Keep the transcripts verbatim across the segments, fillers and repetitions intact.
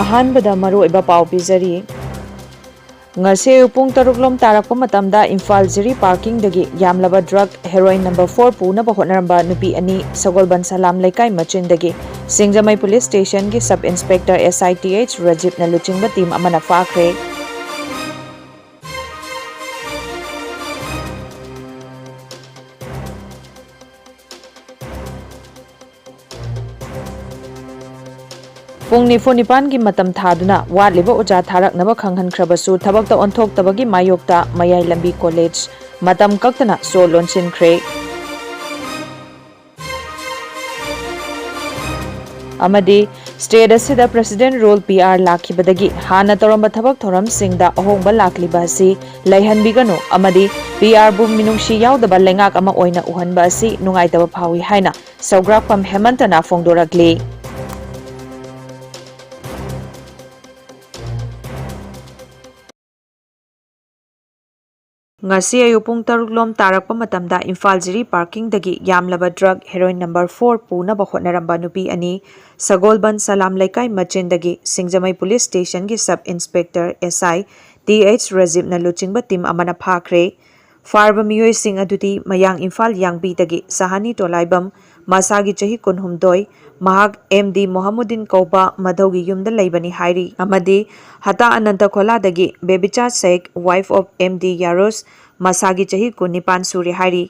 ꯑꯍꯥꯟꯕꯗ ꯃꯔꯨꯑꯣꯏꯕ ꯄꯥꯎ ꯄꯤꯖꯔꯤ꯫ ꯉꯁꯤ ꯑꯌꯨꯛ ꯄꯨꯡ ꯇꯔꯨꯛ ꯂꯣꯝ ꯇꯥꯔꯛꯄ ꯃꯇꯝꯗ ꯏꯝꯐꯥꯜ ꯖꯤꯔꯤ ꯄꯥꯔꯀꯤꯡꯗꯒꯤ ꯌꯥꯝꯂꯕ ꯗ꯭ꯔꯒ ꯍꯦꯔꯣꯏꯟ ꯅꯝꯕꯔ ꯐꯣꯔ ꯄꯨꯅꯕ ꯍꯣꯠꯅꯔꯝꯕ ꯅꯨꯄꯤ ꯑꯅꯤ ꯁꯒꯣꯜꯕꯟ ꯁꯂꯥꯝ ꯂꯩꯀꯥꯏ ꯃꯆꯤꯟꯗꯒꯤ ꯁꯤꯡꯖꯃꯩ ꯄꯨꯂꯤꯁ ꯁ꯭ꯇꯦꯁꯟꯒꯤ ꯁꯕ ꯏꯟꯁꯄꯦꯛꯇꯔ ꯑꯦꯁ ꯑꯥꯏ ꯇꯤ ꯑꯩꯆ ꯔꯖꯤꯞꯅ ꯂꯨꯆꯤꯡꯕ ꯇꯤꯝ ꯑꯃꯅ ꯐꯥꯈ꯭ꯔꯦ꯫ ꯄꯨꯡ ꯅꯤꯐꯨ ꯅꯤꯄꯥꯟꯒꯤ ꯃꯇꯝ ꯊꯥꯗꯨꯅ ꯋꯥꯠꯂꯤꯕ ꯑꯣꯖꯥ ꯊꯥꯔꯛꯅꯕ ꯈꯪꯍꯟꯈ꯭ꯔꯕꯁꯨ ꯊꯕꯛꯇ ꯑꯣꯟꯊꯣꯛꯇꯕꯒꯤ ꯃꯥꯌꯣꯛꯇ ꯃꯌꯥꯏ ꯂꯝꯕꯤ ꯀꯣꯂꯦꯖ ꯃꯇꯝ ꯀꯛꯇꯅ ꯁꯣ ꯂꯣꯟꯁꯤꯟꯈ꯭ꯔꯦ꯫ ꯑꯃꯗꯤ ꯁ꯭ꯇꯦꯠ ꯑꯁꯤꯗ ꯄ꯭ꯔꯦꯁꯤꯗꯦꯟꯠ ꯔꯨꯜ, ꯄꯤ ꯑꯥꯔ, ꯂꯥꯛꯈꯤꯕꯗꯒꯤ ꯍꯥꯟꯅ ꯇꯧꯔꯝꯕ ꯊꯕꯛ ꯊꯧꯔꯝꯁꯤꯡꯗ ꯑꯍꯣꯡꯕ ꯂꯥꯛꯂꯤꯕ ꯑꯁꯤ ꯂꯩꯍꯟꯕꯤꯒꯅꯨ ꯑꯃꯗꯤ ꯄꯤ ꯑꯥꯔꯕꯨ ꯃꯤꯅꯨꯡꯁꯤ ꯌꯥꯎꯗꯕ ꯂꯩꯉꯥꯛ ꯑꯃ ꯑꯣꯏꯅ ꯎꯍꯟꯕ ꯑꯁꯤ ꯅꯨꯡꯉꯥꯏꯇꯕ ꯐꯥꯎꯏ ꯍꯥꯏꯅ ꯁꯧꯒ꯭ꯔꯥꯛꯄꯝ ꯍꯦꯃꯟꯇꯅ ꯐꯣꯡꯗꯣꯔꯛꯂꯤ꯫ ꯉꯁꯤ ꯑꯌꯨꯛ ꯄꯨꯡ ꯇꯔꯨꯛ ꯂꯣꯝ ꯇꯥꯔꯛꯄ ꯃꯇꯝꯗ ꯏꯝꯐꯥꯜ ꯖꯤꯔꯤ ꯄꯥꯔꯀꯤꯡꯗꯒꯤ ꯌꯥꯝꯂꯕ ꯗ꯭ꯔꯒ ꯍꯦꯔꯣꯏꯟ ꯅꯝꯕꯔ ꯐꯣꯔ ꯄꯨꯅꯕ ꯍꯣꯠꯅꯔꯝꯕ ꯅꯨꯄꯤ ꯑꯅꯤ ꯁꯒꯣꯜꯕꯟ ꯁꯂꯥꯝ ꯂꯩꯀꯥꯏ ꯃꯆꯤꯟꯗꯒꯤ ꯁꯤꯡꯖꯃꯩ ꯄꯨꯂꯤꯁ ꯁ꯭ꯇꯦꯁꯟꯒꯤ ꯁꯕ ꯏꯟꯁꯄꯦꯛꯇꯔ ꯑꯦꯁ ꯑꯥꯏ ꯇꯤ ꯑꯩꯆ ꯔꯖꯤꯞꯅ ꯂꯨꯆꯤꯡꯕ ꯇꯤꯝ ꯑꯃꯅ ꯐꯥꯈ꯭ꯔꯦ꯫ ꯐꯥꯔꯕ ꯃꯤꯑꯣꯏꯁꯤꯡ ꯑꯗꯨꯗꯤ ꯃꯌꯥꯡ ꯏꯝꯐꯥꯜ ꯌꯥꯡꯕꯤꯗꯒꯤ ꯁꯍꯥꯅꯤ ꯇꯣꯂꯥꯏꯕꯝ, ꯃꯁꯥꯒꯤ ꯆꯍꯤ ꯀꯨꯟꯍꯨꯝꯗꯣꯏ, ꯃꯍꯥꯛ ꯑꯦꯝ ꯗꯤ ꯃꯣꯍꯝꯃꯨꯗꯤꯟ ꯀꯧꯕ ꯃꯙꯧꯒꯤ ꯌꯨꯝꯗ ꯂꯩꯕꯅꯤ ꯍꯥꯏꯔꯤ, ꯑꯃꯗꯤ ꯍꯇꯥ ꯑꯅꯟꯇ ꯈꯣꯂꯥꯗꯒꯤ ꯕꯦꯕꯤꯆꯥ ꯁꯦꯈ, wife of ꯑꯦꯝ ꯗꯤ ꯌꯥꯔꯨꯁ, ꯃꯁꯥꯒꯤ ꯆꯍꯤ ꯀꯨꯟꯅꯤꯄꯥꯟ ꯁꯨꯔꯦ ꯍꯥꯏꯔꯤ꯫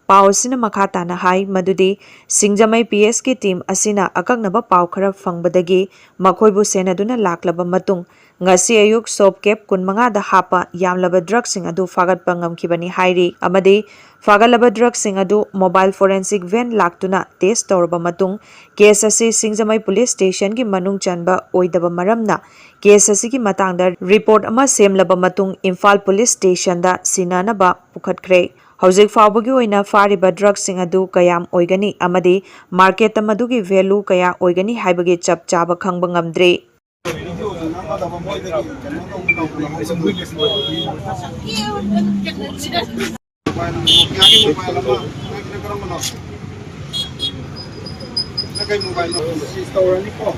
ꯄꯥꯎ ꯑꯁꯤꯅ ꯃꯈꯥ ꯇꯥꯅ ꯍꯥꯏ ꯃꯗꯨꯗꯤ ꯁꯤꯡꯖꯃꯩ ꯄꯤ ꯑꯦꯁꯀꯤ ꯇꯤꯝ ꯑꯁꯤꯅ ꯑꯀꯛꯅꯕ ꯄꯥꯎ ꯈꯔ ꯐꯪꯕꯗꯒꯤ ꯃꯈꯣꯏꯕꯨ ꯁꯦꯟꯅꯗꯨꯅ ꯂꯥꯛꯂꯕ ꯃꯇꯨꯡ ꯉꯁꯤ ꯑꯌꯨꯛ ꯁꯣꯞ ꯀꯦꯞ ꯀꯨꯟꯃꯉꯥꯗ ꯍꯥꯞꯄ ꯌꯥꯝꯂꯕ ꯗ꯭ꯔꯒꯁꯤꯡ ꯑꯗꯨ ꯐꯥꯒꯠꯄ ꯉꯝꯈꯤꯕꯅꯤ ꯍꯥꯏꯔꯤ ꯑꯃꯗꯤ ꯐꯥꯒꯠꯂꯕ ꯗ꯭ꯔꯒꯁꯤꯡ ꯑꯗꯨ ꯃꯣꯕꯥꯏꯜ ꯐꯣꯔꯦꯟꯁꯤꯛ ꯚꯦꯟ ꯂꯥꯛꯇꯨꯅ ꯇꯦꯁ ꯇꯧꯔꯕ ꯃꯇꯨꯡ ꯀꯦꯁ ꯑꯁꯤ ꯁꯤꯡꯖꯃꯩ ꯄꯨꯂꯤꯁ ꯁ꯭ꯇꯦꯁꯟꯒꯤ ꯃꯅꯨꯡ ꯆꯟꯕ ꯑꯣꯏꯗꯕ ꯃꯔꯝꯅ ꯀꯦꯁ ꯑꯁꯤꯒꯤ ꯃꯇꯥꯡꯗ ꯔꯤꯄꯣꯔꯠ ꯑꯃ ꯁꯦꯝꯂꯕ ꯃꯇꯨꯡ ꯏꯝꯐꯥꯜ ꯄꯨꯂꯤꯁ ꯁ꯭ꯇꯦꯁꯟꯗ ꯁꯤꯟꯅꯅꯕ ꯄꯨꯈꯠꯈ꯭ꯔꯦ꯫ ꯍꯧꯖꯤꯛ ꯐꯥꯎꯕꯒꯤ ꯑꯣꯏꯅ ꯐꯥꯔꯤꯕ ꯗ꯭ꯔꯒꯁꯤꯡ ꯑꯗꯨ ꯀꯌꯥꯝ ꯑꯣꯏꯒꯅꯤ ꯑꯃꯗꯤ ꯃꯥꯔꯀꯦꯠꯇ ꯃꯗꯨꯒꯤ ꯚꯦꯂꯨ ꯀꯌꯥ ꯑꯣꯏꯒꯅꯤ ꯍꯥꯏꯕꯒꯤ ꯆꯞ ꯆꯥꯕ ꯈꯪꯕ ꯉꯝꯗ꯭ꯔꯤ꯫ ꯃꯣꯕꯥꯏꯜ, ꯅꯣꯀꯤꯌꯥꯒꯤ ꯃꯣꯕꯥꯏꯜ ꯑꯃ, ꯅꯪꯒꯤꯅ ꯀꯔꯝꯕꯅꯣ? ꯅꯪ ꯀꯩ ꯃꯣꯕꯥꯏꯜꯅꯣ? ꯁꯤ ꯇꯧꯔꯅꯤꯀꯣ꯫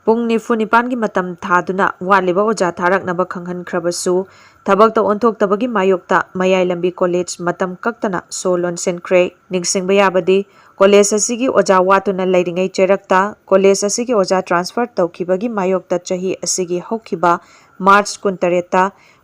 ꯄꯨꯡ ꯅꯤꯐꯨ ꯅꯤꯄꯥꯟꯒꯤ ꯃꯇꯝ ꯊꯥꯗꯨꯅ ꯋꯥꯠꯂꯤꯕ ꯑꯣꯖꯥ ꯊꯥꯔꯛꯅꯕ ꯈꯪꯍꯟꯈ꯭ꯔꯕꯁꯨ, ꯊꯕꯛꯇ ꯑꯣꯟꯊꯣꯛꯇꯕꯒꯤ ꯃꯥꯌꯣꯛꯇ ꯃꯌꯥꯏ ꯂꯝꯕꯤ ꯀꯣꯂꯦꯖ ꯃꯇꯝ ꯀꯛꯇꯅ ꯁꯣ ꯂꯣꯟꯁꯤꯟꯈ꯭ꯔꯦ꯫ ꯅꯤꯡꯁꯤꯡꯕ ꯌꯥꯕꯗꯤ, ꯀꯣꯂꯦꯖ ꯑꯁꯤꯒꯤ ꯑꯣꯖꯥ ꯋꯥꯠꯇꯨꯅ ꯂꯩꯔꯤꯉꯩ ꯆꯩꯔꯛꯇ ꯀꯣꯂꯦꯖ ꯑꯁꯤꯒꯤ ꯑꯣꯖꯥ ꯇ꯭ꯔꯥꯟꯁꯐꯔ ꯇꯧꯈꯤꯕꯒꯤ ꯃꯥꯌꯣꯛꯇ ꯆꯍꯤ ꯑꯁꯤꯒꯤ ꯍꯧꯈꯤꯕ ꯃꯥꯔꯆ ꯀꯨꯟꯇꯔꯦꯠꯇ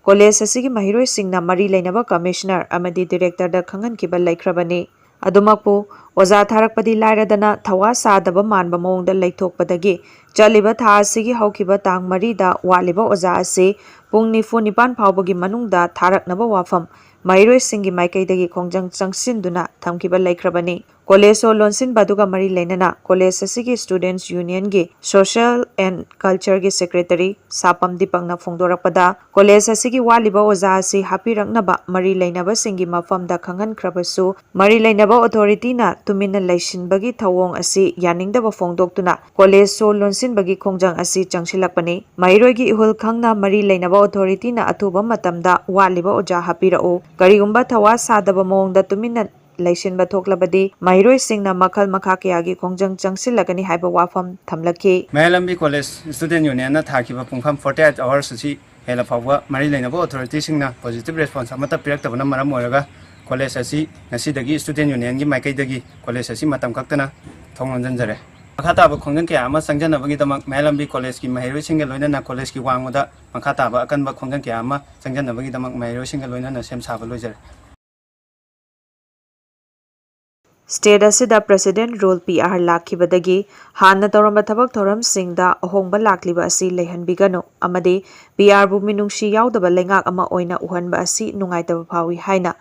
ꯀꯣꯂꯦꯖ ꯑꯁꯤꯒꯤ ꯃꯍꯩꯔꯣꯏꯁꯤꯡꯅ ꯃꯔꯤ ꯂꯩꯅꯕ ꯀꯃꯤꯁꯅꯔ ꯑꯃꯗꯤ ꯗꯤꯔꯦꯛꯇꯔꯗ ꯈꯪꯍꯟꯈꯤꯕ ꯂꯩꯈ꯭ꯔꯕꯅꯤ꯫ ꯑꯗꯨꯃꯛꯄꯨ, ꯑꯣꯖꯥ ꯊꯥꯔꯛꯄꯗꯤ ꯂꯥꯏꯔꯗꯅ ꯊꯋꯥ ꯁꯥꯗꯕ ꯃꯥꯟꯕ ꯃꯑꯣꯡꯗ ꯂꯩꯊꯣꯛꯄꯗꯒꯤ ꯆꯠꯂꯤꯕ ꯊꯥ ꯑꯁꯤꯒꯤ ꯍꯧꯈꯤꯕ ꯇꯥꯡ ꯃꯔꯤꯗ ꯋꯥꯠꯂꯤꯕ ꯑꯣꯖꯥ ꯑꯁꯤ ꯄꯨꯡ ꯅꯤꯐꯨ ꯅꯤꯄꯥꯟ ꯐꯥꯎꯕꯒꯤ ꯃꯅꯨꯡꯗ ꯊꯥꯔꯛꯅꯕ ꯋꯥꯐꯝ ꯃꯍꯩꯔꯣꯏꯁꯤꯡꯒꯤ ꯃꯥꯏꯀꯩꯗꯒꯤ ꯈꯣꯡꯖꯪ ꯆꯪꯁꯤꯟꯗꯨꯅ ꯊꯝꯈꯤꯕ ꯂꯩꯈ꯭ꯔꯕꯅꯤ꯫ ꯀꯣꯂꯦꯖ ꯁꯣ ꯂꯣꯟꯁꯤꯟꯕ ꯑꯗꯨꯒ ꯃꯔꯤ ꯂꯩꯅꯅ ꯀꯣꯂꯦꯖ ꯑꯁꯤꯒꯤ ꯁ꯭ꯇꯨꯗꯦꯟꯠꯁ ꯌꯨꯅꯤꯌꯟꯒꯤ ꯁꯣꯁꯤꯌꯦꯜ ꯑꯦꯟ ꯀꯜꯆꯔꯒꯤ ꯁꯦꯀ꯭ꯔꯦꯇꯔꯤ ꯁꯥꯄꯝ ꯗꯤꯄꯛꯅ ꯐꯣꯡꯗꯣꯔꯛꯄꯗ, ꯀꯣꯂꯦꯖ ꯑꯁꯤꯒꯤ ꯋꯥꯠꯂꯤꯕ ꯑꯣꯖꯥ ꯑꯁꯤ ꯍꯥꯞꯄꯤꯔꯛꯅꯕ ꯃꯔꯤ ꯂꯩꯅꯕꯁꯤꯡꯒꯤ ꯃꯐꯝꯗ ꯈꯪꯍꯟꯈ꯭ꯔꯕꯁꯨ, ꯃꯔꯤ ꯂꯩꯅꯕ ꯑꯣꯊꯣꯔꯤꯇꯤꯅ ꯇꯨꯃꯤꯟꯅ ꯂꯩꯁꯤꯟꯕꯒꯤ ꯊꯧꯑꯣꯡ ꯑꯁꯤ ꯌꯥꯅꯤꯡꯗꯕ ꯐꯣꯡꯗꯣꯛꯇꯨꯅ ꯀꯣꯂꯦꯖ ꯁꯣ ꯂꯣꯟꯁꯤꯟꯕꯒꯤ ꯈꯣꯡꯖꯪ ꯑꯁꯤ ꯆꯪꯁꯤꯜꯂꯛꯄꯅꯤ꯫ ꯃꯍꯩꯔꯣꯏꯒꯤ ꯏꯍꯨꯜ ꯈꯪꯅ ꯃꯔꯤ ꯂꯩꯅꯕ ꯑꯣꯊꯣꯔꯤꯇꯤꯅ ꯑꯊꯨꯕ ꯃꯇꯝꯗ ꯋꯥꯠꯂꯤꯕ ꯑꯣꯖꯥ ꯍꯥꯞꯄꯤꯔꯛꯎ꯫ ꯀꯔꯤꯒꯨꯝꯕ ꯊꯋꯥ ꯁꯥꯗꯕ ꯃꯑꯣꯡꯗ ꯇꯨꯃꯤꯟꯅ ꯂꯩꯁꯤꯟꯕ ꯊꯣꯛꯂꯕꯗꯤ ꯃꯍꯩꯔꯣꯏꯁꯤꯡꯅ ꯃꯈꯜ ꯃꯈꯥ ꯀꯌꯥꯒꯤ ꯈꯣꯡꯖꯪ ꯆꯪꯁꯤꯜꯂꯒꯅꯤ ꯍꯥꯏꯕ ꯋꯥꯐꯝ ꯊꯝꯂꯛꯈꯤ꯫ ꯃꯌꯥꯏ ꯂꯝꯕꯤ ꯀꯣꯂꯦꯖ ꯁ꯭ꯇꯨꯗꯦꯟꯠ ꯌꯨꯅꯤꯌꯟꯅ ꯊꯥꯈꯤꯕ ꯄꯨꯡꯐꯝ forty eight hours ꯑꯁꯤ ꯍꯦꯜꯂ ꯐꯥꯎꯕ ꯃꯔꯤ ꯂꯩꯅꯕ ꯑꯣꯊꯣꯔꯤꯇꯤꯁꯤꯡꯅ ꯄꯣꯖꯤꯇꯤꯚ ꯔꯦꯁꯄꯣꯟꯁ ꯑꯃꯠꯇ ꯄꯤꯔꯛꯇꯕꯅ ꯃꯔꯝ ꯑꯣꯏꯔꯒ ꯀꯣꯂꯦꯖ ꯑꯁꯤ ꯉꯁꯤꯗꯒꯤ ꯁ꯭ꯇꯨꯗꯦꯟꯠ ꯌꯨꯅꯤꯌꯟꯒꯤ ꯃꯥꯏꯀꯩꯗꯒꯤ ꯀꯣꯂꯦꯖ ꯑꯁꯤ ꯃꯇꯝ ꯀꯛꯇꯅ ꯊꯣꯡ ꯂꯣꯟꯁꯤꯟꯖꯔꯦ꯫ ꯃꯈꯥ ꯇꯥꯕ ꯈꯣꯡꯖꯪ ꯀꯌꯥ ꯑꯃ ꯆꯪꯖꯅꯕꯒꯤꯗꯃꯛ ꯃꯌꯥꯏ ꯂꯝꯕꯤ ꯀꯣꯂꯦꯖꯀꯤ ꯃꯍꯩꯔꯣꯏꯁꯤꯡꯒ ꯂꯣꯏꯅꯅ ꯀꯣꯂꯦꯖꯀꯤ ꯋꯥꯡꯃꯗ ꯃꯈꯥ ꯇꯥꯕ ꯑꯀꯟꯕ ꯈꯣꯡꯖꯪ ꯀꯌꯥ ꯑꯃ ꯆꯪꯖꯅꯕꯒꯤꯗꯃꯛ ꯃꯍꯩꯔꯣꯏꯁꯤꯡꯒ ꯂꯣꯏꯅꯅ ꯁꯦꯝ ꯁꯥꯕ ꯂꯣꯏꯖꯔꯦ꯫ ꯁ꯭ꯇꯦꯠ ꯑꯁꯤꯗ ꯄ꯭ꯔꯦꯁꯤꯗꯦꯟꯠ ꯔꯨꯜ, ꯄꯤ ꯑꯥꯔ, ꯂꯥꯛꯈꯤꯕꯗꯒꯤ ꯍꯥꯟꯅ ꯇꯧꯔꯝꯕ ꯊꯕꯛ ꯊꯧꯔꯝꯁꯤꯡꯗ ꯑꯍꯣꯡꯕ ꯂꯥꯛꯂꯤꯕ ꯑꯁꯤ ꯂꯩꯍꯟꯕꯤꯒꯅꯨ ꯑꯃꯗꯤ ꯄꯤ ꯑꯥꯔꯕꯨ ꯃꯤꯅꯨꯡꯁꯤ ꯌꯥꯎꯗꯕ ꯂꯩꯉꯥꯛ ꯑꯃ ꯑꯣꯏꯅ ꯎꯍꯟꯕ ꯑꯁꯤ ꯅꯨꯡꯉꯥꯏꯇꯕ ꯐꯥꯎꯏ ꯍꯥꯏꯅ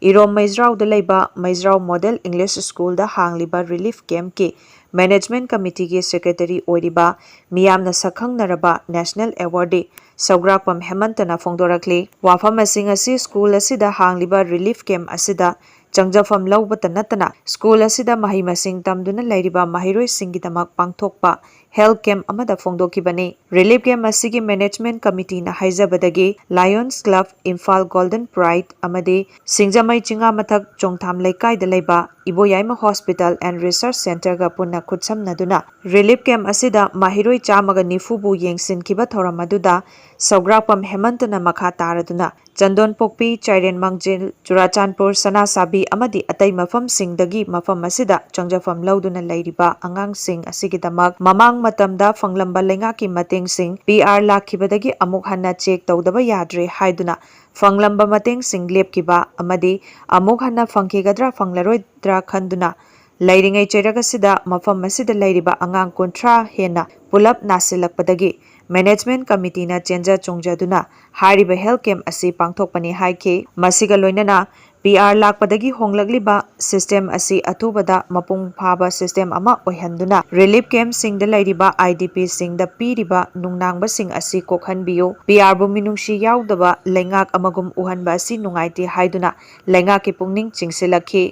ꯏꯔꯣꯝ ꯃꯩꯖ꯭ꯔꯥꯎꯗ ꯂꯩꯕ ꯃꯩꯖ꯭ꯔꯥꯎ ꯃꯣꯗꯦꯜ ꯏꯪꯂꯤꯁ ꯁ꯭ꯀꯨꯜꯗ ꯍꯥꯡꯂꯤꯕ ꯔꯤꯂꯤꯐ ꯀꯦꯝꯞꯀꯤ ꯃꯦꯅꯦꯖꯃꯦꯟꯠ ꯀꯃꯤꯇꯤꯒꯤ ꯁꯦꯀ꯭ꯔꯦꯇꯔꯤ ꯑꯣꯏꯔꯤꯕ ꯃꯤꯌꯥꯝꯅ ꯁꯛꯈꯪꯅꯔꯕ ꯅꯦꯁꯅꯦꯜ ꯑꯦꯋꯥꯔꯗꯤ ꯁꯧꯒ꯭ꯔꯥꯛꯄꯝ ꯍꯦꯃꯟꯇꯅ ꯐꯣꯡꯗꯣꯔꯛꯂꯤ꯫ ꯋꯥꯐꯝꯁꯤꯡ ꯑꯁꯤ ꯁ꯭ꯀꯨꯜ ꯑꯁꯤꯗ ꯍꯥꯡꯂꯤꯕ ꯔꯤꯂꯤꯐ ꯀꯦꯝꯞ ꯑꯁꯤꯗ ꯆꯪꯖꯐꯝ ꯂꯧꯕꯇ ꯅꯠꯇꯅ ꯁ꯭ꯀꯨꯜ ꯑꯁꯤꯗ ꯃꯍꯩ ꯃꯁꯤꯡ ꯇꯝꯗꯨꯅ ꯂꯩꯔꯤꯕ ꯃꯍꯩꯔꯣꯏꯁꯤꯡꯒꯤꯗꯃꯛ ꯄꯥꯡꯊꯣꯛꯄ health camp ꯑꯃꯗ ꯐꯣꯡꯗꯣꯛꯈꯤꯕꯅꯤ꯫ Relief camp ꯑꯁꯤꯒꯤ management committeeꯅ ꯍꯥꯏꯖꯕꯗꯒꯤ Lions Club, Imphal Golden Pride ꯑꯃꯗꯤ ꯁꯤꯡꯖꯃꯩ ꯆꯤꯉꯥꯃꯊꯛ ꯆꯣꯡꯊꯥꯝ ꯂꯩꯀꯥꯏꯗ ꯂꯩꯕ ꯏꯕꯣꯌꯥꯏꯃ Hospital and Research Centreꯒ ꯄꯨꯟꯅ ꯈꯨꯠꯁꯝꯅꯗꯨꯅ relief camp ꯑꯁꯤꯗ ꯃꯍꯩꯔꯣꯏ ꯆꯥꯝꯃꯒ ꯅꯤꯐꯨꯕꯨ ꯌꯦꯡꯁꯤꯟꯈꯤꯕ ꯊꯧꯔꯝ ꯑꯗꯨꯗ ꯁꯧꯒ꯭ꯔꯥꯛꯄꯝ ꯍꯦꯃꯟꯇꯅ ꯃꯈꯥ ꯇꯥꯔꯗꯨꯅ ꯆꯟꯗꯣꯟꯄꯣꯛꯄꯤ, ꯆꯥꯏꯔꯦꯟ ꯃꯥꯡꯖꯤꯜ, ꯆꯨꯔꯥꯆꯥꯟꯄꯨꯔ, ꯁꯅꯥꯁꯥꯕꯤ ꯑꯃꯗꯤ ꯑꯇꯩ ꯃꯐꯝꯁꯤꯡꯗꯒꯤ ꯃꯐꯝ ꯑꯁꯤꯗ ꯆꯪꯖꯐꯝ ꯂꯧꯗꯨꯅ ꯂꯩꯔꯤꯕ ꯑꯉꯥꯡꯁꯤꯡ ꯑꯁꯤꯒꯤꯗꯃꯛ ꯃꯃꯥꯡ ꯃꯇꯝꯗ ꯐꯪꯂꯝꯕ ꯂꯩꯉꯥꯛꯀꯤ ꯃꯇꯦꯡꯁꯤꯡ P R ꯂꯥꯛꯈꯤꯕꯗꯒꯤ ꯑꯃꯨꯛ ꯍꯟꯅ check ꯇꯧꯗꯕ ꯌꯥꯗ꯭ꯔꯦ ꯍꯥꯏꯗꯨꯅ ꯐꯪꯂꯝꯕ ꯃꯇꯦꯡꯁꯤꯡ ꯂꯦꯞꯈꯤꯕ ꯑꯃꯗꯤ ꯑꯃꯨꯛ ꯍꯟꯅ ꯐꯪꯈꯤꯒꯗ꯭ꯔꯥ ꯐꯪꯂꯔꯣꯏꯗ꯭ꯔꯥ ꯈꯟꯗꯨꯅ ꯂꯩꯔꯤꯉꯩ ꯆꯩꯔꯛ ꯑꯁꯤꯗ ꯃꯐꯝ ꯑꯁꯤꯗ ꯂꯩꯔꯤꯕ ꯑꯉꯥꯡ ꯀꯨꯟꯊ꯭ꯔꯥ ꯍꯦꯟꯅ ꯄꯨꯂꯞ ꯅꯥꯁꯤꯜꯂꯛꯄꯗꯒꯤ management committeeꯅ ꯆꯦꯟꯖ ꯆꯣꯡꯖꯗꯨꯅ ꯍꯥꯏꯔꯤꯕ health camp ꯑꯁꯤ ꯄꯥꯡꯊꯣꯛꯄꯅꯤ ꯍꯥꯏꯈꯤ꯫ ꯃꯁꯤꯒ ꯂꯣꯏꯅꯅ P R ꯂꯥꯛꯄꯗꯒꯤ ꯍꯣꯡꯂꯛꯂꯤꯕ system ꯑꯁꯤ ꯑꯊꯨꯕꯗ ꯃꯄꯨꯡ ꯐꯥꯕ system ꯑꯃ ꯑꯣꯏꯍꯟꯗꯨꯅ relief campꯁꯤꯡꯗ ꯂꯩꯔꯤꯕ I D Pꯁꯤꯡꯗ ꯄꯤꯔꯤꯕ ꯅꯨꯡꯅꯥꯡꯕꯁꯤꯡ ꯑꯁꯤ ꯀꯣꯛꯍꯟꯕꯤꯌꯨ꯫ P Rꯕꯨ ꯃꯤꯅꯨꯡꯁꯤ ꯌꯥꯎꯗꯕ ꯂꯩꯉꯥꯛ ꯑꯃꯒꯨꯝ ꯎꯍꯟꯕ ꯑꯁꯤ ꯅꯨꯡꯉꯥꯏꯇꯦ ꯍꯥꯏꯗꯨꯅ ꯂꯩꯉꯥꯛꯀꯤ ꯄꯨꯛꯅꯤꯡ ꯆꯤꯡꯁꯤꯜꯂꯛꯈꯤ꯫